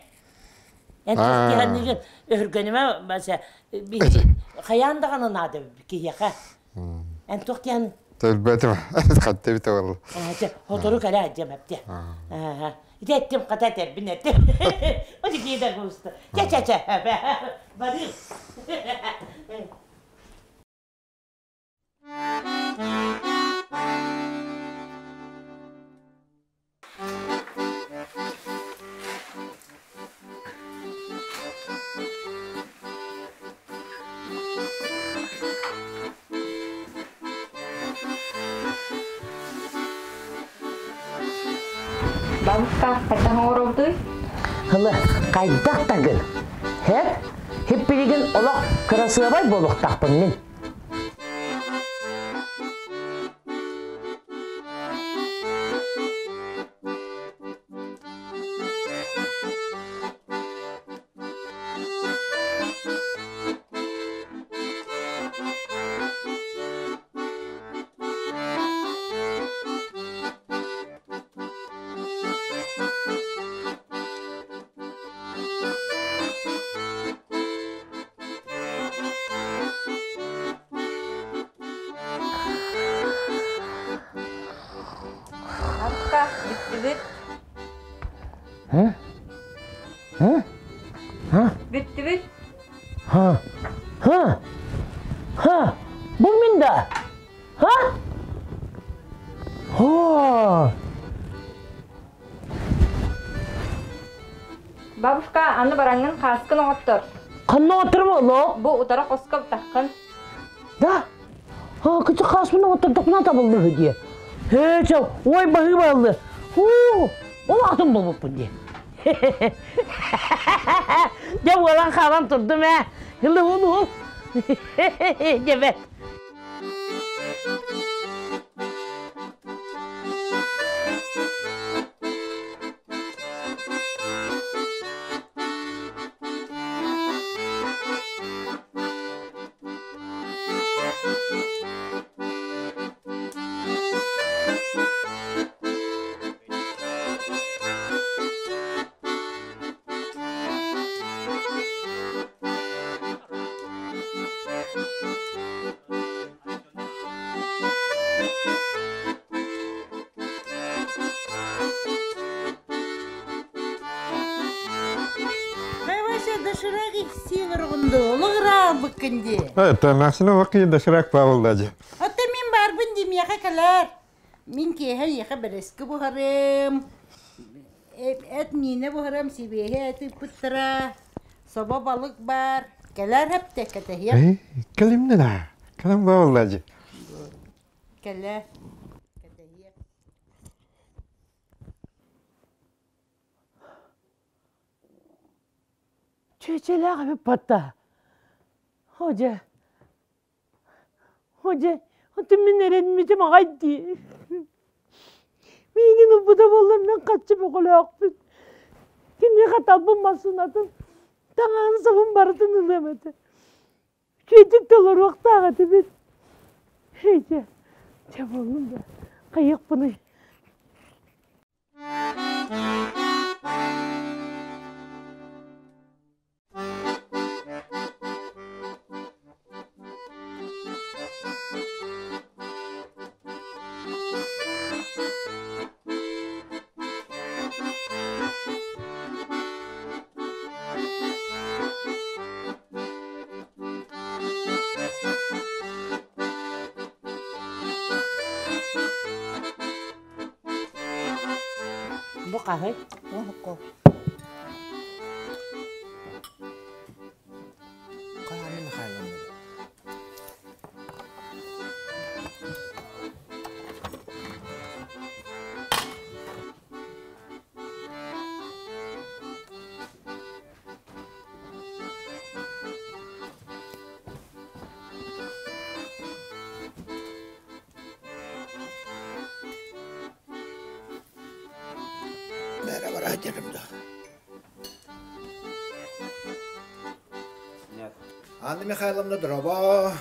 Эн тиһэннигин өһүргэнимэ хайаан даҕаны наада киһиэхэ. Эн туох диэн Төлбөтүм. Хатта бит ол. Хотору кэлэ дьэм эпте. Ити эттим хата этэрбин эттим. Oti киһи густа. Чэ чэ чэ. Барыы. Балыкка хайдах оҥоробутуй? Хылы хайдах тагын? Хэп, хиппилигин олох кырасыабай буолуохтаахпын мин. Апка, бүттүбүт. Һы? Һы? Һы? Бүттүбүт. Һы? Һы? Һы? Бу мин да? Һа? Хо! Бабушка, аны бараҥҥын хааскын оҥоттор. Ханна оҥотторум олоо? Бу утара хоско бытаххын. Да? Кычы хааспын оҥоттордохпуна табыллыһы дии. Ээ, чэ, ой баһыыба ыллы. Уу, ол атын буолбуппун дии. Дьэ буолан хаалан турдум ээ. Ылы ул ул. Дьэбэт. Доширак сивер оҕунду, олугураабыккын дии. Это Максина вакыйын доширак Павел Оттон мин баарбын дии миэхэ кэлээр. Мин киэһэ эйиэхэ бэрэски буһарым, эт миинэ буһарам, сибиэһи эт ыыппыттара, собо балык баар. Кэлээр хэптэ кэтэһиэм. Кэлимнэ да. Кэлэн буолла дии. Кэлэ. Кэтэһиэм. Чүөчэлээх эбит батта. О дьэ, О дьэ, оттон мин эрэммитим аҕай дии. Миигин ылбыта буоллар мин хаччы бөҕөлөөхпүн. Киниэхэ талбын массыынатын, таҥаһын сабын барытын ылыам этэ. Үчүгэйдик толоруохтаах этибит. Дьэ, дьэ буоллун да, хайыахпыный? Бу хаһый? Оһокко. Хаһан Михайловна? Бэрэ бара дьэрим да. Анна Михайловна, дорообо.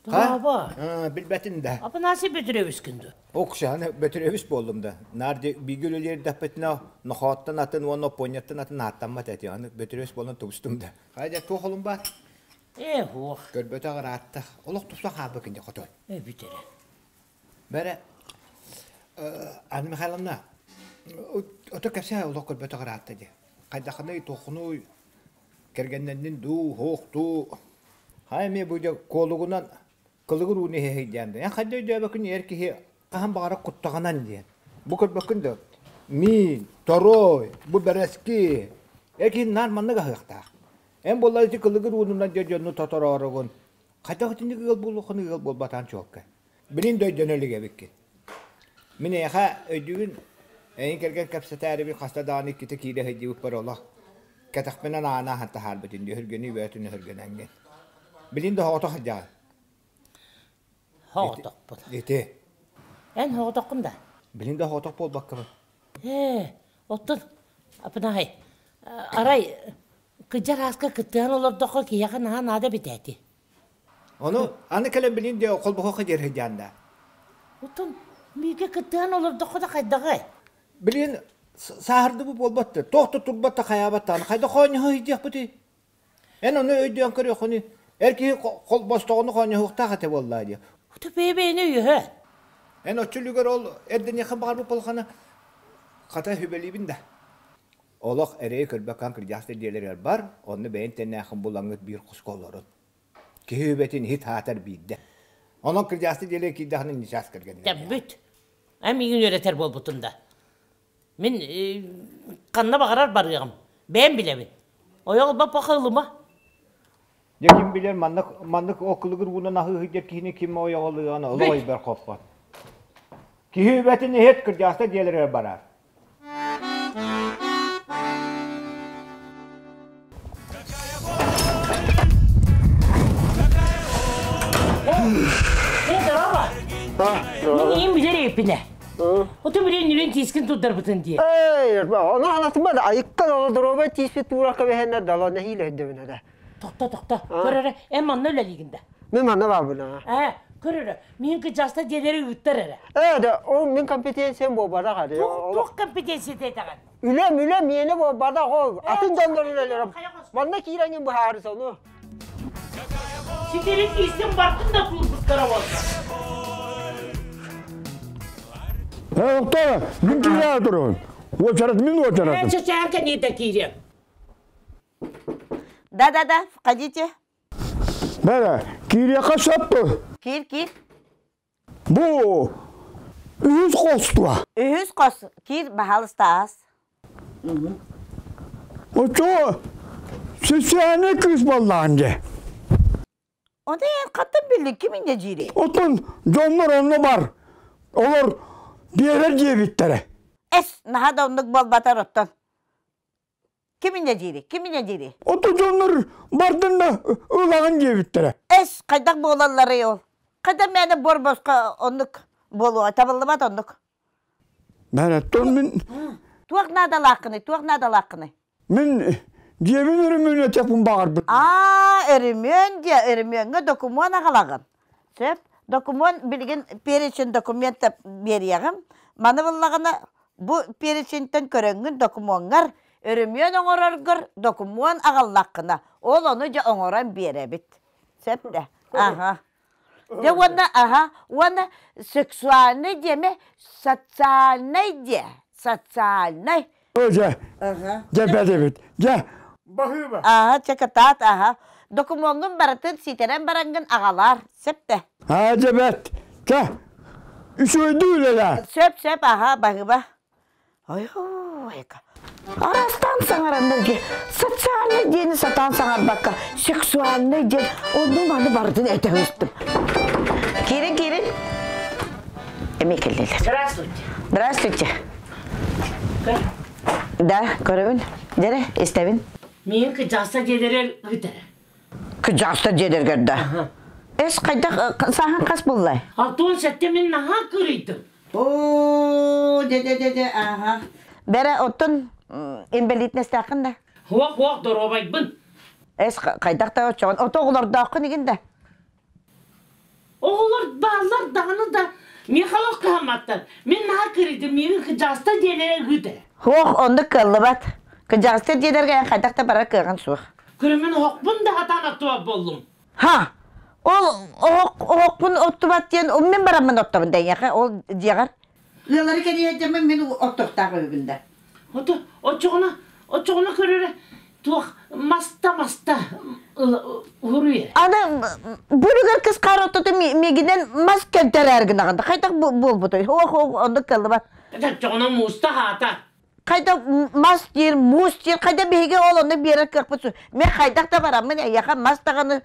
Дорообо. Билбэтин да. Апанасий Петрович күндү. Оксана Петрович буоллум да. Наар бииргэ үлэлиир нохооттон атын уонна оппуонньаттан атын ааттаммат эти. Аны Петрович буолан тубустум да. Хайда туох олум бар? Э, хуох. Көрбөтөх ыраатта. Олох тупса хаалбыкын дьэ хотон. Э, бүтере. Бэрэ, Анна Михайловна, ото кэпсээ олох көрбөтөх ыраатта дии. Хайдаххыный, туоххунуй, кэргэннэннин дуу, суох дуу. Хайа эмиэ бу дьэ куолугунан кылыгыр ууну иһэһийдээн да. Эн хайда өйдөөбөккүн эр киһи хаһан баҕарар куттаҕынан диэн. Бу көрбөккүн да миин, торуой, бу бэрэски. Эр киһи наар маннык аһыахтаах. Эн буоллар ити кылыгыр уунунан дьэ дьону тотороорогун. Хайдах итинник ыал буолуоххун ыал буолбатаан чуолкай. Билин да өйдөнө илик эбиккин. Мин эйиэхэ өйдүүгүн, эйин кэргэн кэпсэтээрибин хаста даҕаны иккитэ киирэ сылдьыбыппар олох кэтэхпинэн аана аһан таһаарбытын дии, өһүргэнии бөҕөтүн өһүргэнэҥҥин. Билин да соҕотох сылдьаҕын. Соҕотохпун. Ити. Эн соҕотоххун да? Билин да соҕотох буолбаккабын. Ээ, оттон Апынай, арай кыдьар ааска кыттыһан олордоххо киһиэхэ наһаа наада эбит ээти. Ону аны кэлэн билин диэ холбоһуохха диэр сылдьаан да. Оттон бииргэ кыттыһан олордоххо да хайдаҕай? Билин сааһырдыбы буолбат да, туох да турбат да хайаабат даҕаны хайда хоонньоһо сылдьыахпытый? Эн ону өйдөөн көрүөххүнүй, эр киһи холбостоҕуну хоонньоһуохтаах этэ буоллаа дии. Ото бэйэ-бэйэни өйөһө. Эн оччо үлүгэр ол эрдэниэххин баҕарбыт буоллаххына, хата сүбэлиибин да. Олох эрэйи көрбөккө кырдьаҕас дьиэлэригэр бар, онно бэйэҥ тэннээххин булаҥҥыт биир хоско олорун. Киһи үбэтин иһит аатар биирдэ. Онон кырдьаҕас дьиэлэргэ киирдэххинэ ньычаас кэргэннэр. Бүт. Эн миигин үөрэтэр буолбутун да. Мин ханна баҕарар барыаҕым. Бэйэм билэбин. Ойоҕ ылбаппаха ылыма. Дьэ ким билэр маннык маннык окулугур уунан аһыы сылдьар киһини ким ойоҕолуоҕун олох өйбөр хоппот. Киһи үбэтин иһит кырдьаҕаста дьиэлэригэр барар. Мин ийэм билэр эппинэ. Ото билэн нүрэн тиискин турдарбытын дии. Эй, ону анатыма да айыккан оло доруобай тииспит туура кэбиһэннэр дало нэһиилэ өйдөбүнэ да. Тохто, тохто. Көр эрэ, эн манна үлэлиигин да. Мин манна баабына. Ээ, көр эрэ, мин кыдьаста дьиэлэри ыыттар эрэ. Ээ, да, ол мин компетенциям буолбатах ады. Туох компетенцията этэҕин? Үлэм, үлэм миэнэ буолбатах ол. Атын дьоннор үлэлэрэ. Манна киирэҥин быһаарыс ону. Ситэрин тиистин бартын да туурбуттара буолла. Доктор, мин киирээ турун. Уочарат мин уочаратым. Ээ, чачаан кэниэтэ киириэм. Да-да-да, входите. Бэрэ, киириэххэ сөп дуо? Киир, киир. Бу үһүс хос дуо? Үһүс хос. Киир, баһаалыста аас. Оччо сисээни кыыс буоллаҕын дьэ. Ону эн хаттан биллин ким инньэ диирий? Оттон дьоннор онно бар. Олор биэрэр диэбиттэрэ. Эс, наһаа да оннук буолбатар оттон. Ким инньэ диирий? Ким инньэ диирий? Ото дьоннор бардын да ылаҕын диэбиттэрэ. Эс, хайдах буолалларый ол? Хайдах мээнэ бор-босхо оннук буолуоҕа, табыллыбат оннук. Мэреттон мин... Туох наадалааххыный, туох наадалааххыный? Мин дьиэбин өрөмүөн этиэхпин баҕарбыт. Аа, өрөмүөн диэ, өрөмүөҥҥэ докумуон аҕалаҕын. Сөп. Докумуон билигин перечень документа биэриэҕим. Маны буллаҕына бу перечентэн көрөҥҥүн докумуоҥҥар өрөмүөн оҥороргор докумуон аҕаллаххына, ол ону дьэ оҥорон биэрэбит. Сөп да? Аха. Дьэ уонна аха уонна сексуальнай диэмэ социальнай диэ социальнай. О дьэ. Дьэ бэдэбит. Дьэ. Баһыыба. Аха чэ кытаат аха. Докумуоҥҥун барытын ситэрэн бараҥҥын аҕалаар. Сөп да? Аа дьэ бэт. Чэ. Үчүгэйдик үлэлээ. Сөп сөп аха баһыыба. Ой-ой, Араастаан саҥараннарга социальнай диэни сатаан саҥарбакка сексуальнай диэн онну маны барытын этэ сыстым. Киирин, киирин. Эмиэ кэллилэр. Здравствуйте. Здравствуйте. Да, көрөбүн. Дьэрэ, истэбин. Миин кыдьааса дьиэлэрэр ыытара. Кыдьаҕастар дьиэлэргэр да. Эс хайдах сааһын хас буллай? 67 мин наһаа кырыйдым. Оо, дьэ дьэ дьэ дьэ ааха. Бэрэ оттон инбэлиитинэстээххин да? Хуох хуох доруобайбын. Эс хайдах да оччоҕун ото оҕолордооххун игин да? Оҕолор бааллар даҕаны да Михалов кыһамматтар. Мин наһаа кырыйдым, миигин кыдьаҕастар дьиэлэрэ ыытар. Хуох оннук кыаллыбат. Кыдьаҕастар дьиэлэргэ эн хайдах да барар кыаҕын суох. Күрүмүн оһохпун да хатаан оттубат буоллум. Ха! Ол оһох оһохпун оттубат диэн мин бараммын оттобун дэйиэхэ ол дьиэҕэр. Ыаллары кэриэһэрдэммин мин оттуохтаах үһүбүн да. Ото оччоҕуна оччоҕуна көрөрө туох маста маста уруйа. Аны бүлүгэр кыс хаар оттоту мигинен мас кэлтэрээр гынаҕын да хайдах буолбутой? Ох ох оннук кыллыбат. Оччоҕуна мууста хаата. Хайда мас диир, муус диир, хайда биһиги ол онно биэрэр кыахпыт суох. Мен хайдах да бараммын эйиэхэ мас даҕаны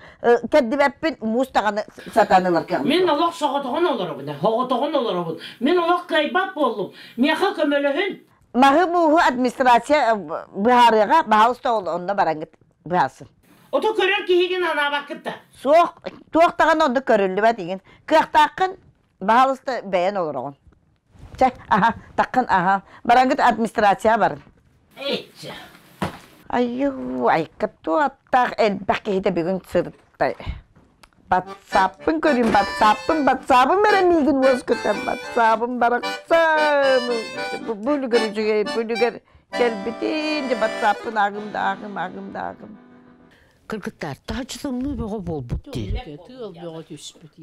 кэрдибэппин, муус даҕаны сатаан ылар кыаҕым Мин олох соҕотоҕун олоробун, соҕотоҕун олоробун. Мин олох кыайбат буоллум. Миэхэ көмөлөһүн. Маһы мууһу администрация быһаарыаҕа, баһаалыста ол онно бараҥҥыт быһаарсын. Ото көрөр киһигин анаабаккыт да. Суох, туох даҕаны оннук көрүллүбэт игин. Кыахтааххын, баһаалыста бэйэн олороҕун. Чэ, аха, таххын аха. Бараҥгыт администрация барын. Эччэ. Айуу, айка туоттаах элбэх киһитэ бүгүн сырытта. Батсааппын көрүн, батсааппын, батсаабым эрэ миигин уоскутар, батсаабым барахсан. Бу үлүгэр үчүгэй, бу үлүгэр кэлбитин, дьэ батсааппын аагым да аагым, аагым да аагым. Кыргыттар, таһыччы тымныы бөҕө буолбут дии. Тыал бөҕө түспүт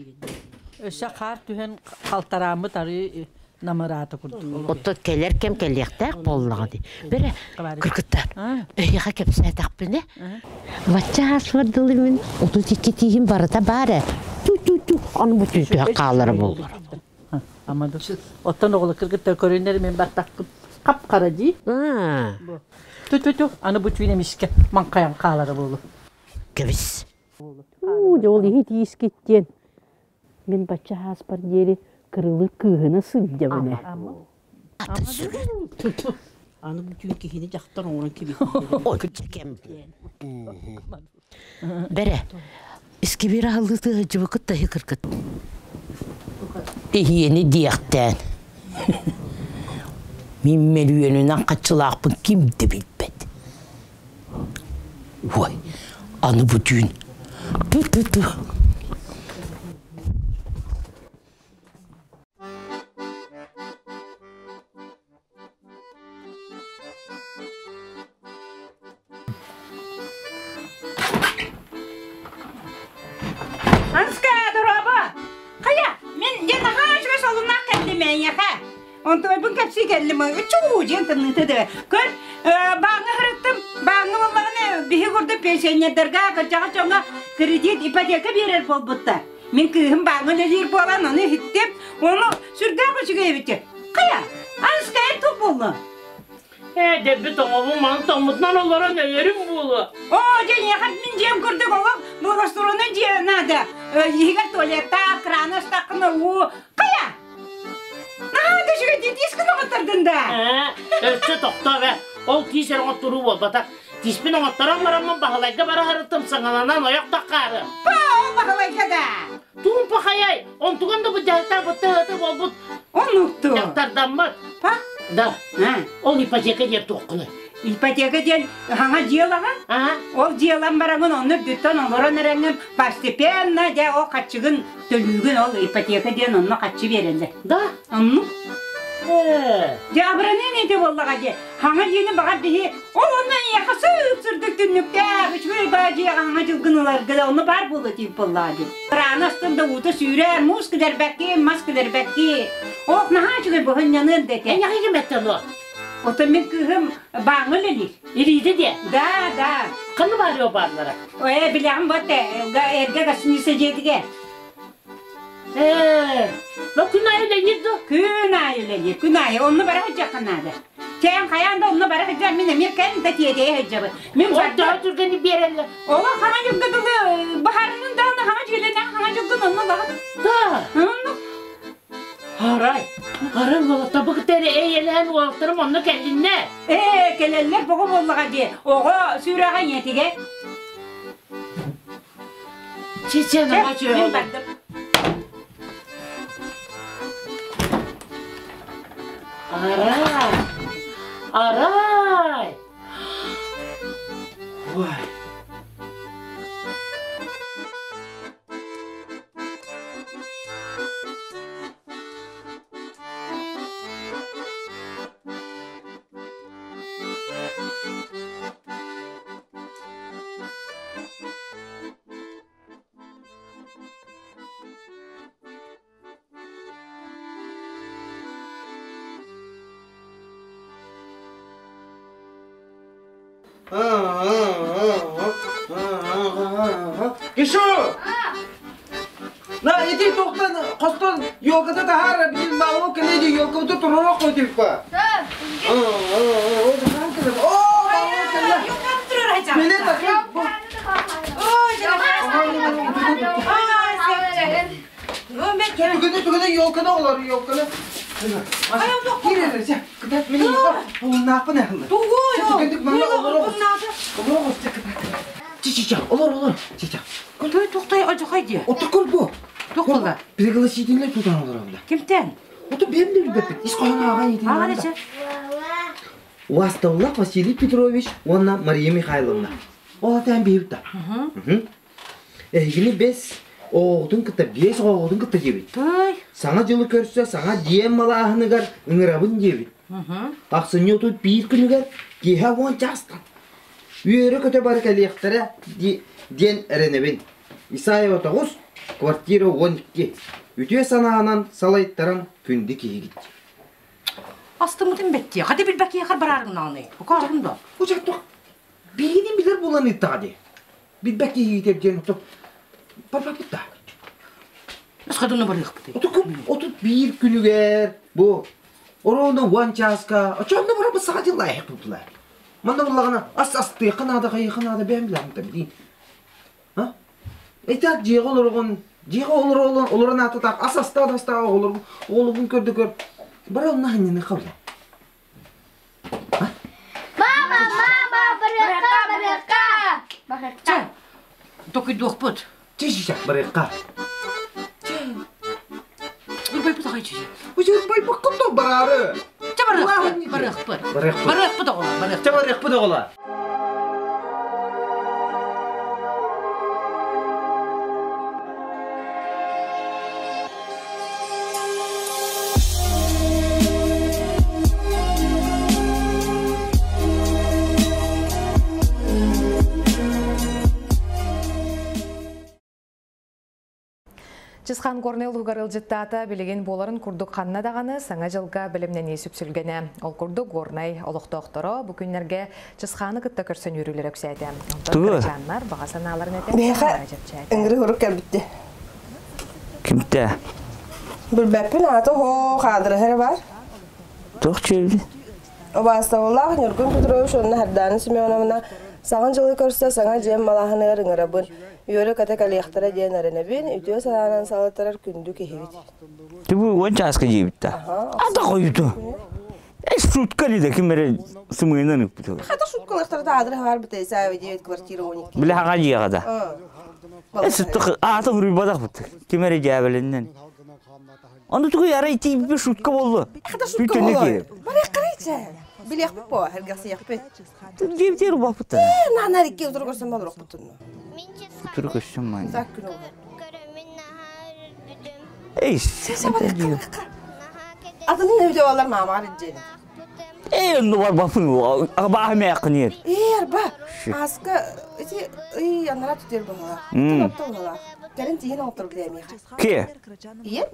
Өссө хаар түһэн халтарааммыт арыы намыраата курдук. Оттон кэлэр кэм кэлиэхтээх буоллаҕа дии. Бэрэ, кыргыттар, эһиэхэ кэпсээтэхпинэ, бачча ааспар дылы мин 32 тииһим барыта баар ээ. Ту-ту-ту, аны бу түһэ хаалара буоллар. Амма да. Оттон оҕолор кыргыттар көрүннэр мин баттахпын. Хап-хара дии. Ту-ту-ту, аны бу түүн эмискэ маҥхайан хаалара буолуо. Кэбис. Уу, дьэ ол иһит иискиттиэн. Мин бачча ааспар диэри кырылы кыыһына сылдьабын ээ. Атын сүрүн. Аны бу түүн киһини дьахтар оҥорон кибит. Ой, кэм. Бэрэ, искибиэр аһыллыытыга сылдьыбыккыт да кыргыт. Иһиэни диэхтээн. Мин мөлүйүөнүнэн хаччылаахпын ким да билбэт. Ой, аны бу түүн. Ту-ту-ту. Анска, дорообо! Хайа, мин дьэ наһаа үчүгэй солуннаах кэллим эйиэхэ. Онтубайбын кэпсии кэллим. Чуу диэн тымныыта да. Көр, бааҥҥа сырыттым. Бааҥҥа буоллаҕына биһи курдук пенсионердарга, кырдьаҕас дьоҥҥо кредит, ипотека биэрэр буолбуттар. Мин кыыһым бааҥҥа үлэлиир буолан, ону иһиттим. Ону сүрдээх үчүгэй эбит. Хайа, Анска эн туох буолла? Ээ, дэбби тоҥобун маны тоҥмутунан олорон өлөрүм буолуо. Оо, дьэ, эйиэхэ мин дьиэм курдук олох благоустроенный дьиэ наада. Иһигэр туалеттаах, краны астаххына уу. Хайа, наһаа да үчүгэй дии, тиискин оҥоттордун да. Ээ, өссө тохтоо ээ. Ол тиис эрэ оҥотторуу буолбатах. Тииспин оҥотторон бараммын Баһылайга бара сырыттым саҥаланан ойох таххаары. Па, ол Баһылайга да. Туумпа хайай, онтуган да быдьаһыктаах бытты буолбут. Оннукту. Дьахтардаммыт. Па? Да. Ол ипотека диэн туоххунуй? Ипотека диэн хаҥа дьыалаҕа. Ол дьыалан бараҥын онно үрдүттэн олорон эрэҥҥин постепенно дьэ ол хаччыгын төлүүгүн ол ипотека диэн онно хаччы биэрэллэр. Да? Оннук. Дьэ абыраныан ити буоллаҕа дии. Хаҥа дьиэни баҕар биһи ол онно эйиэхэ сып-сырдык түннүктээх үчүгэй баа дьиэҕэ хаҥа дьылгын ыларга да онно баар буолуо тиийбит буоллаҕа дии. Раана астын да уута сүүрэр, муус килэрбэкки, мас килэрбэкки. Ох, наһаа үчүгэй быһынньаныан да этэ. Эйиэхэ ким эттэ ону? Оттон мин кыыһым бааҥҥа үлэлиир. Илиитэ диэ? Да, да. Ханна баарыа бааллара? Ээ, билэҕин бот эргэ гостиница дьиэтигэр. Ээ, но күн аайы үлэлиир дуо? Күн аайы үлэлиир, күн аайы. Онно бара сылдьыахха наада. Чээн хайаан да онно бара сылдьар, мин эмиэ кэлин да тиэтэйэ сылдьабын. Мин Ол төһө түргэнник биэрэллэр? Оҕо хаҥа дьылга дылы баһарынын даҕаны хаҥа дьиэлэнэн хаҥа дьылгын онно ылаҕын. Да. Оннук. Арай, арай уолаттарбыт эрэ эйэлээн уолаттарым онно кэллиннэ. Ээ, кэлэллэр боҕо буоллаҕа дии. Оҕо сүрэҕэ ийэтигэр. Чечен Мин бардым. Арай! Арай! Ой! Кишу! На, иди тохтан, хостон елката таһаар, билин маалу кэлэ елкабыты туруруох қой типа. О, маалу кэлэ. Биле Түгүнү түгүнү елканы олар, елканы. Кир эрэ, кытат мин булуннаахпын эһылла. Түгүндүк манна олорор. Олорор, Чичича, олор, олор. Чича. Той тохтой ажахай дии. Отто көр бу. Туох буолла? Пригласительный тутан олоробула. Кимтэн? Ото бэм да билбэппит. Ис хоһоон ааҕан иитин. Ааҕан эчэ. Уасталлах Василий Петрович уонна Мария Михайловна. Ол атаан биһибит да. Эһигини бэс оҕоҕутун кытта биэс оҕоҕутун кытта диэбит. Саҥа дьылы көрсө саҥа дьиэм малааһыныгар ыҥырабын диэбит. Ахсынньы 31 күнүгэр киэһэ 10 чаастан Үөрэ-көтө бары кэлиэхтэрэ диэн эрэнэбин. Исаева 9, квартира 12. Үтүө санаанан салайтаран күндү киһигит. Астыммытын бэттиэ. Хата билбэккиэхэр бараарыҥнааны. Окоорун да. Учаттох биһигини билэр буолан ыыттаҕа дии. Билбэт киһигитэр диэн ото барбаппыт да. Өскөтүнэ барыахпытый. 31 күнүгэр бу. Оруону уон чааска, очонно барабыт саха дьыллаайах тутулар. Манна буллаҕына ас астыахха наада, хайыахха наада бэйэм билэҕин да билиин. А? Итак дьиэҕэ олороҕун, дьиэҕэ олорон олорон аататаах ас астаа да астаа оҕолоргун, оҕолоргун көрдө көр. Бара онно ханньаны хабла. Мама, мама, барыахха, барыахха! Барыахха. Токуйдуохпут. Чэ, барыахха. Урбайбыт аҕай чэ. Урбайбыккын да бараары. Чэ барыахпыт, барыахпыт. Барыахпыт. Барыахпыт оҕолор, барыахпыт. Чэ барыахпыт оҕолор. Чысхан Горнай улууһугар ыалдьыттаата билигин буоларын курдук ханна даҕаны Саҥа дьылга бэлэмнэнии сүпсүлгэнэ. Ол курдук Горнай олохтоохторо бу күннэргэ Чысхааны кытта көрсөн үөрүүлэрэ үксээтэ. Онтон кырачааннар баҕа санааларын этэн Биһиэхэ ыҥырыы сурук кэлбитти. Кимтэ? Билбэппин аата оһоо хаадырыһа эрэ баар. Туох чүөбү? Убаастабыллаах Ньургун Петрович уонна Сардаана Семеновна Саҥа дьылы көрсө саҥа дьиэм малааһыныгар ыҥырабын. Үөрэ-көтө кэлиэхтэрэ диэн эрэнэбин, үтүө санаанан салайтарар күндү киһибит. Түбү уон чааска дьиэбит да. Ата хойуту. Э, шутка ли да ким эрэ сымыйынан ыппыт. Хата шуткалахтара таадыр хаар битэ девять квартира 12. Биле хаҥа дьиэҕэ да. Э, сыттык аата хуруйбатах бут. Ким эрэ дьээбэлиннэн. Ону тугу арай тиийбит шутка боллу. Хата шутка боллу. Барыах карайча. Билиэхпит по, эргахсыйахпыт. Диэбитигэр убаппыт. Ээ, наана икки утары көрсөн болоруохпутун. Утары көрсөн маан. Так күн олор. Эй, Атынын өйдө балар маамаар иджени. Ээ, онно барбаппын бааһым ээххиниэр. Ээ, арба. Аска ити ый анара түтер баһала. Тутатта баһала. Кэлин тиһин оҥотор билэмиэхэ. Ки? Ийэ?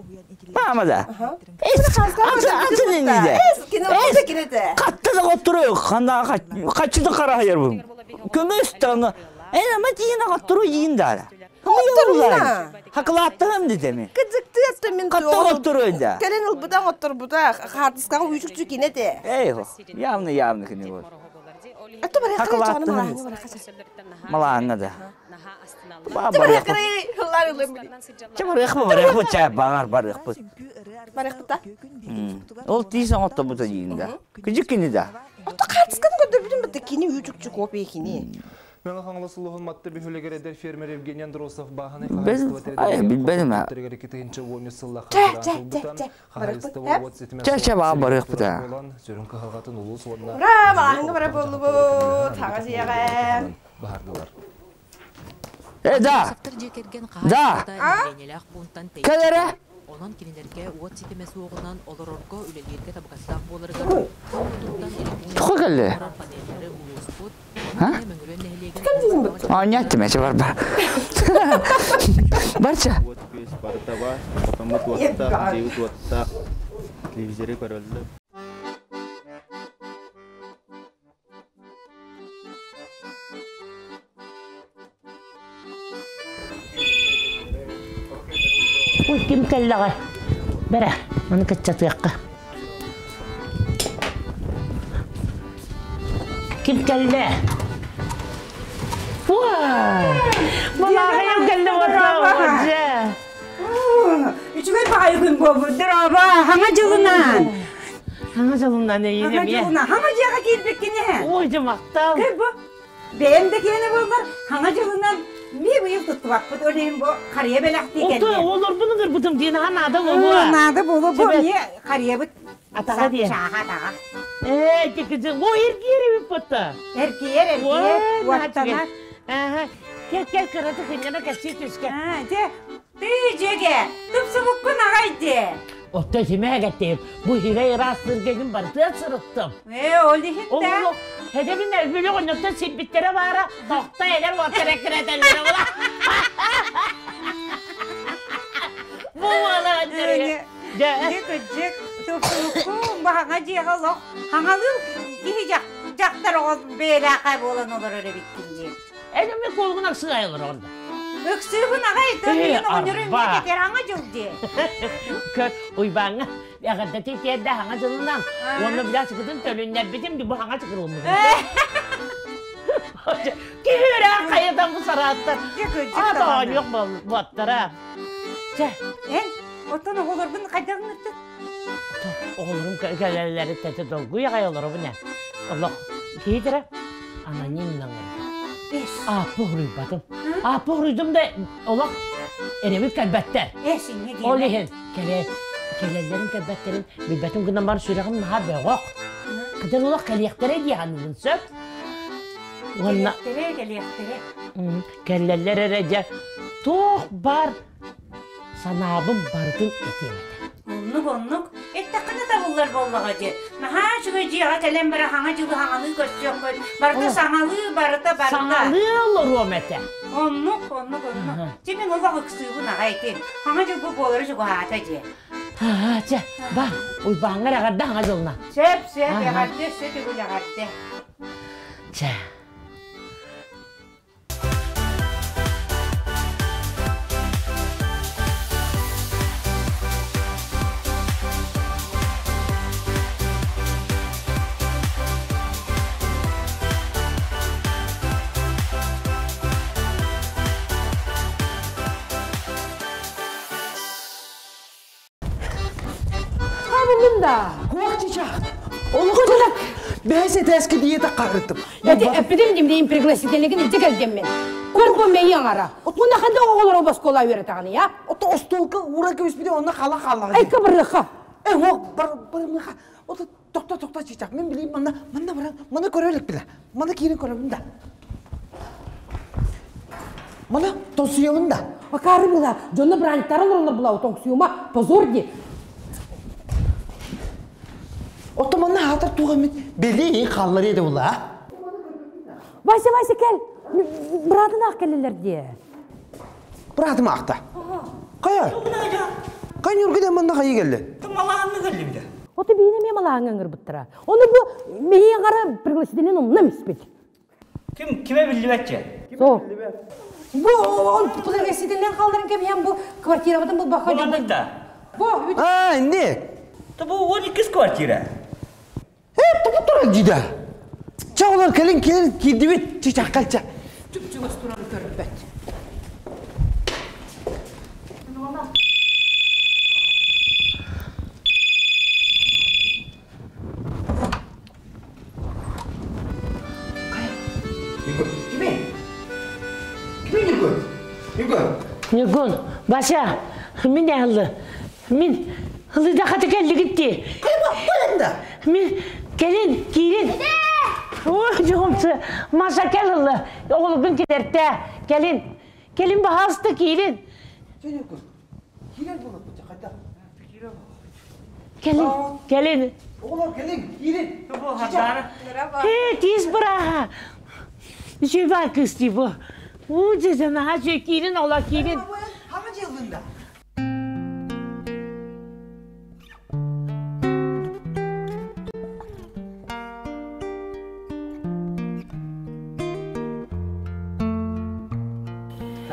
Маама да. Атын инниде. Хатта да оттуру хана хаччыты карахайар бу. Көмөс таны. Эн ама тиин оттуру иин дара. Оттуру Хакылааттаһым дитеми. Кыдзыктыатта мин Хатта оттуру да. Кэлин ылбытаң отторбута хаартыскаҕа үйчүкчү кинете. Эй, явно явно кини бол. Атты барыахха Малааҥҥа да. Чэ барыахпыт, барыахпыт, чэ баҕар барыахпыт. Барыахпыт да? Ол тиис оҥоттобута диин да. Кыдьык кини да. Ото хаартысканы көрдөрбүтүм бытта кини үүчүкчү копия кини. Мэҥэ Хаҥалас улууһун Матта бөһүөлэгэр эдэр фермер Евгений Андросов бааһынай Билбэтим хаһаайыстыба 2013 сыллаах хаардаан хаһаайыстыба уот ситимэ Чэ, чэ, баҕар барыахпыт аа. буолан сүрүн кыһалҕатын улуус уонна Ура, маҕаһыҥҥа барар буоллубут, хаҥас ийэҕэ. баһардылар. Э, да! Да! Кэл эрэ! Онон кинилэргэ уот ситимэ суоҕунан олорорго үлэлииргэ табыгастаах буоларыгар Туха кэллэ? Оонньоот тимэчи бар-бар. Барча. Барыта бар, хотоммут уоттаах, дьиэбит уоттаах, телевизоры көрөллөр. Ой, ким кэллэҕэ? Бэрэ, маны кыччатыахха. Ким кэллэ? Уа! Малааһайым кэллэ уоттаа Үчүгэй баҕайы күн буолбут, дорообо, хаҥа дьылынан. Хаҥа дьылынан эйиин Хаҥа эмиэ. дьылынан, хаҥа дьиэҕэ киирбиккин ээ. Ой, дьэ махтал. Көр бу, бэйэм да киэнэ буоллар, хаҥа дьылынан ми быйыл туттубаппыт, ол иһин бу харыйа бэлэхтии Ото кэллим. олорбун ыҥырбытым диэн аха наада буолуо. Наада буолуо, бу эмиэ харыйабыт Атаҕа диэн. Чааха атаҕа. Ээ, тиккити, о, эргиэр эбит батта. Эргиэр, эргиэр, уоттанар. Аха, кел, кел, кыраты кынньана кэпсии түскэ. Дьэ, тыы дьүөгэ, тупсубуккун аҕай дии. Оттон симээгэттиим, бу хирей ыраас сыргэгин барытыан сырыттым. Ээ, ол иһин да. Ол Эдэбин элбили оннуктан сирбиттэрэ баара, тохто эдэр уоттара кирэтэллэрэ була. Бу уола Дьэ, кырдьык, тупсубуккун, бу хаҥа дьиэҕэ олох хаҥалыы киһи дьахтар оҕо бэйэлээхэ буолан олорор эбиккин дии. Эн эмиэ куолугун ыксыгай олороҕун да. Ыксыыбын аҕай, тыын оҕонньору эмиэ кэтэр хаҥа дьыл дии. Көр, Уйбааҥҥа. Эҕэрдэтин тиэрдэ хаҥа дьылынан. Уонна бля чыкытын төлүннэрбитим бу хаҥа чыкырылмытым. Киһи хайадан бу сарааттар. Ата оонньуох буоттара. Чэ. Эн, оттон оҕолоргун хайдах ыҥыртын? Оҕолорум кэлэллэри тэтэ долгуй аҕай олоробун ээ. Олох киһитэрэ анонимно ыҥырда. Ааппы уруйбатым. Ааппы уруйдум да олох эрэбил кэлбэттэр. Ол иһин кэлэ кэлэллэрин кэлбэттэрин билбэтим гынан баран сүрэҕим наһаа бөҕөх. Кыдан олох кэлиэхтэрэ дии саныыбын сөп. Уонна Кэлиэхтэрэ, кэлиэхтэрэ. Кэллэллэр эрэ дьэ туох баар санаабын барытын этиэм этэ. Оннук, оннук. Эттэххинэ табыллар буоллаҕа дии. Наһаа үчүгэй дьиэҕэ кэлэн бара хаҥа дьылы хаҥалыы көрсүөххүт. Барыта саҥалыы, барыта, барыта. Саҥалыы олоруом этэ. Оннук, оннук, оннук. Дьэ мин олох ыксыыбын аҕай ити. Хаҥа дьыл бу буолара чугаһаата дии. Аа, чэ, бар, Уйбааҥҥар эҕэрдэ хаҥа дьылына. Сөп, сөп, эҕэрдэ, өссө төгүл эҕэрдэ. Чэ. Табыллым да. Хуох чичах. Олохтолок. Бэс этээски диета карытым. Эти эппитим димдейин пригласительникин илдьэ кэлгэммин. Көрбө мэйи аҥара. Уна ханда оҕолоро боскола үөрэтаҕын я? Ото остуолка ура көспүтэ онно хала халлаҕа. Ай кыбырыха. Э уох бар барымыха. Ото тохто тохто чичах. Мен билим манна манна баран мана көрөлүк биле. Мана киирин көрөбүн да. Мана тосуйабын да. Акары була, дьонно браньтарын олороллор була тоҥсуйума, позор ди. Ото манна хаатар туох эмит били халлар еді була. Вася, Вася кел. Братын ах келелер дии. Братым ахта. Кая? Кай Нюргүден манна хайы келди? Малаанны келди бile. Ото биһине ме малааҥҥа ыҥырбыттара. Ону бу миһиэн хара пригласительный умнам испит. Ким киме биллибэтче? Со. Бу ол пригласительный халдарын кем бу квартирабытын бу баха да. Бу А, не. Та бу 12 квартира. Э, тупу турар дида. Ча олар келин келин кирдибит чичак калча. Түп-түгөс туран көрбөт. Ньургун, Вася, мин аллы. Мин ылыда хаты келлигит ди. Мин келин, киирин. Ой, жоғымсы, Маша кел ылы. Оғылығын келерте. Келин, келин бағасты киирин. Келин, келин. Оğlum келин, киирин. Э, тиз быраға. Жөбә кысты бу. У жезена, ha киирин, ола киирин. Хама жылдында.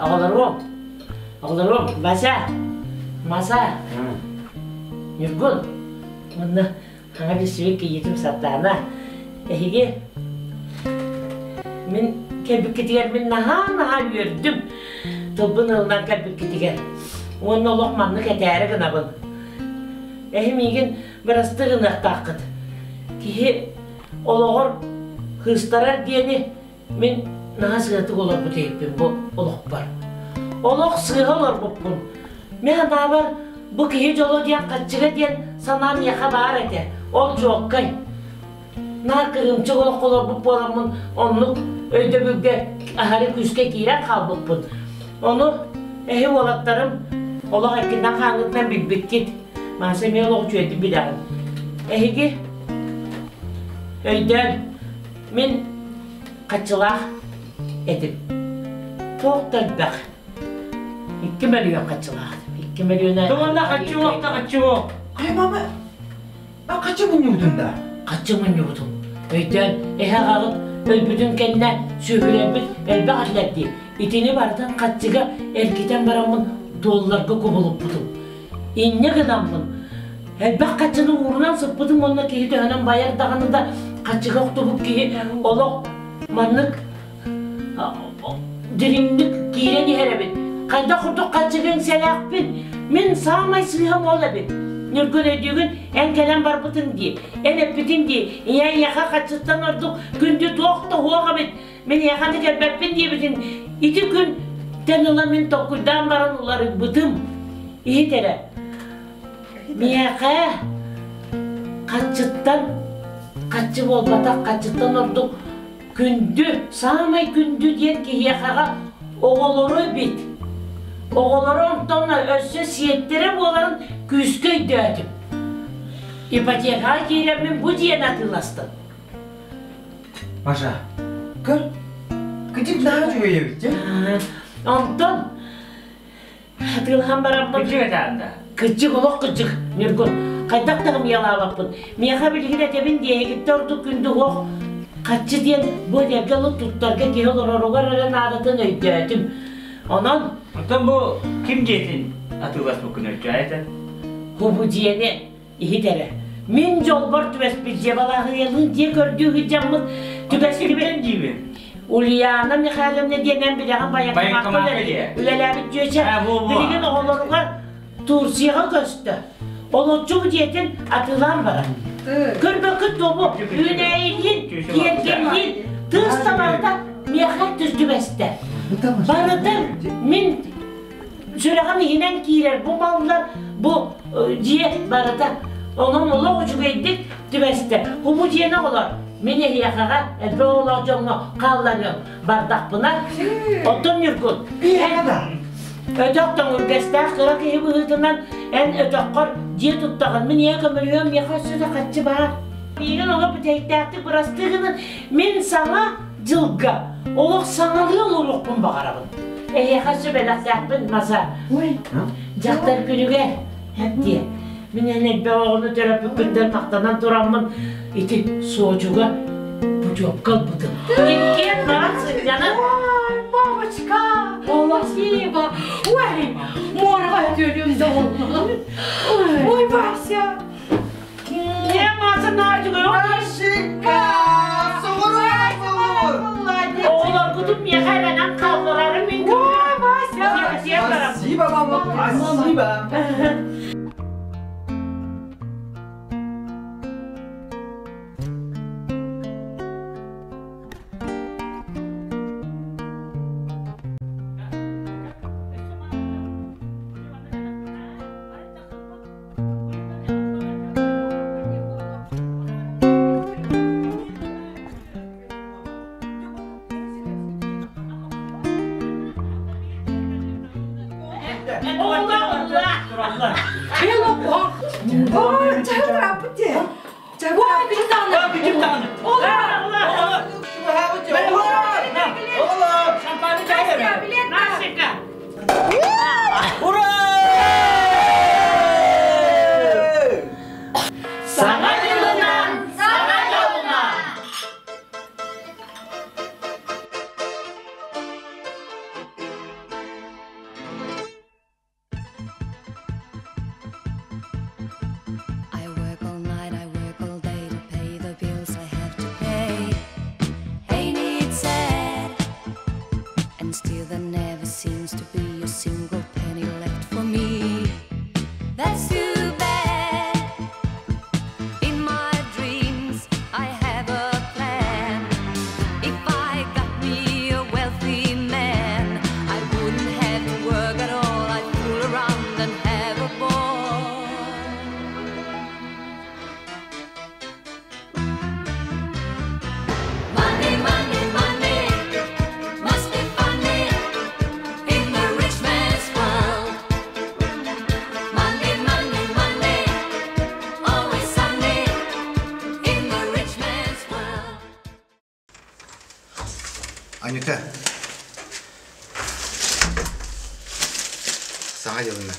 Оҕолорум, оҕолорум, Вася, Маса, Ньургун, уонна хаҥа билсибит кийиитим Сардаана, эһиги мин кэлбиккитигэр мин наһаа-наһаа үөрдүм. Тылбын ылынан кэлбиккитигэр. Уонна олох маннык этээри гынабын. Эһи миигин бырастыы гыныахтааххыт. Киһи олоҕор кыыстарар диэни Мин наһаа сыатык олорбут эбиппин бу олохпор. Олох сыыһа олорбуппун. Мин санаабар бу киһи дьоло диэн хаччыга диэн санаам миэхэ баар этэ. Ол дьуоккай. Наар кырыымчык олоххо олорбут буоламмын оннук өйдөбүлгэ аһары күүскэ киирэн хаалбыппын. Ону эһи уолаттарым олох эркиннэн хааҥҥытынан билбиккит. Мааса эмиэ олох үчүгэйдик билэҕин. Эһиги өйдөөн Мин хаччылаах этим. Туох да элбэх. 2 мөлүйүөн хаччылаах. 2 мөлүйүөн... Туонна хаччы уохта хаччы уох. Кай мама, а хаччы мунньубутун да? Хаччы мунньубутум. Өйдөөн, эһэ аҕаҕыт өлбүтүн кэннэ сүөһүлэрбит элбэх этилэр дии. Итини барытын хаччыга эргитэн бараммын долларга кубулуппутум. Инньэ гынаммын. Элбэх хаччыны уурунан сыппытым уонна киһи төһөнөн байар даҕаны да хаччыга охтубут киһи олох маннык дириҥник киирэн иһэр эбит. Хайдах курдук хаччыга иҥсэлээхпин. Мин саамай сыыһам ол эбит. Ньургун өйдүүгүн, эн кэлэн барбытыҥ дии, эн эппитиҥ дии, ийэ эйиэхэ хаччыттан ордук күндү туох да суох эбит. Мин эйиэхэ да кэлбэппин диэбитин ити күн тэн ыла мин толкуйдаан баран уларыйбытым. Иһит эрэ. Миэхэ хаччыттан хаччы буолбатах, хаччыттан ордук күндү, саамай күндү диэн киһиэхэҕэ оҕолоро эбит. Оҕолоро онтон өссө сиэттэрэ буоларын күүскэ өйдөөтүм. Ипотекаҕа киирэммин бу дьиэни атыыластым. Маша, көр, кыдьык наһаа үчүгэй эбит дьэ. Онтон Атыылаһан бараммын. Кыдьык этаанда. Кыдьык, олох кыдьык, Ньургун. Хайдах да миялаабаппын. Миэхэ билигин этэбин диэһигиттэ ордук күндү уох хаччы диэн бу этэргэ ылы туттарга киһи олороругар эрэ наадатын өйдөөтүм. Онон... Оттон бу ким дьиэтин атыыласпыккын өйдөө этэ? Бу бу дьиэни иһит эрэ. Мин дьолбор түбэспит дьиэ балааһыйалыын дьиэ көрдүү сылдьаммыт түбэстибит. диибин. Ульяна Михайловна диэнэн билэҕин Байыккамаакка үлэлээбит дьүөчэ билигин оҕолоругар Турцияҕа көстө. Олоччу дьиэтин атыылаан барар. Көрбөккүт дуо үүнээйилиин, киэргэллиин тыас да барыта миэхэ түбэстэ. Барыта мин сүрэҕим иһинэн киирэр бу маллар, бу дьиэ барыта. Онон олох үчүгэйдик түбэстэ. Бу дьиэни оҕолор мин эһиэхэҕэ элбэх оҕолоох дьоҥҥо хаалларыам бардахпына. Оттон Ньургун, өтөх тоҥургэстээх кыра киһи быһыытынан эн өтөххөр дьиэ туттаҕын. Мин ийэ көмөлөһүөм, миэхэ өссө да хаччы баар. Миигин олох бүтэһиктээхтик бырастыы гынын, мин саҥа дьылга олох саҥалыы олоруохпун баҕарабын. Эһиэхэ сүбэлэхтээхпин, Маса. Дьахтар күнүгэр, диэ. Мин эн элбэх оҕону төрөппүккүттэн махтанан тураммын ити суочуга путевка ылбытым. Иккиэн баран сынньанан. Ой, мамочка, спасибо. Ой, муораҕа өтүөлүм да Ой, Вася. Оҕолоргутун миэхэ эрэнэн хаалларарым мин Спасибо, мама, спасибо. Саҥа дьылынан, саҥа дьолунан! I work all night, I work all day to pay the bills I have to pay. Ain't it sad? And still there never seems to be a single penny left for me. That's too bad. In my dreams, I have a plan. If I got me a wealthy man, I wouldn't have to work at all. I'd fool around and have a ball. Money, money, money must be funny in the rich man's world. Money, money, money, always sunny in the rich man's world. Анюта. Саҥа дьылына.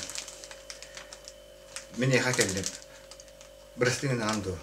Мин эйиэхэ кэллим. Бырастыы гынаҕын дуо?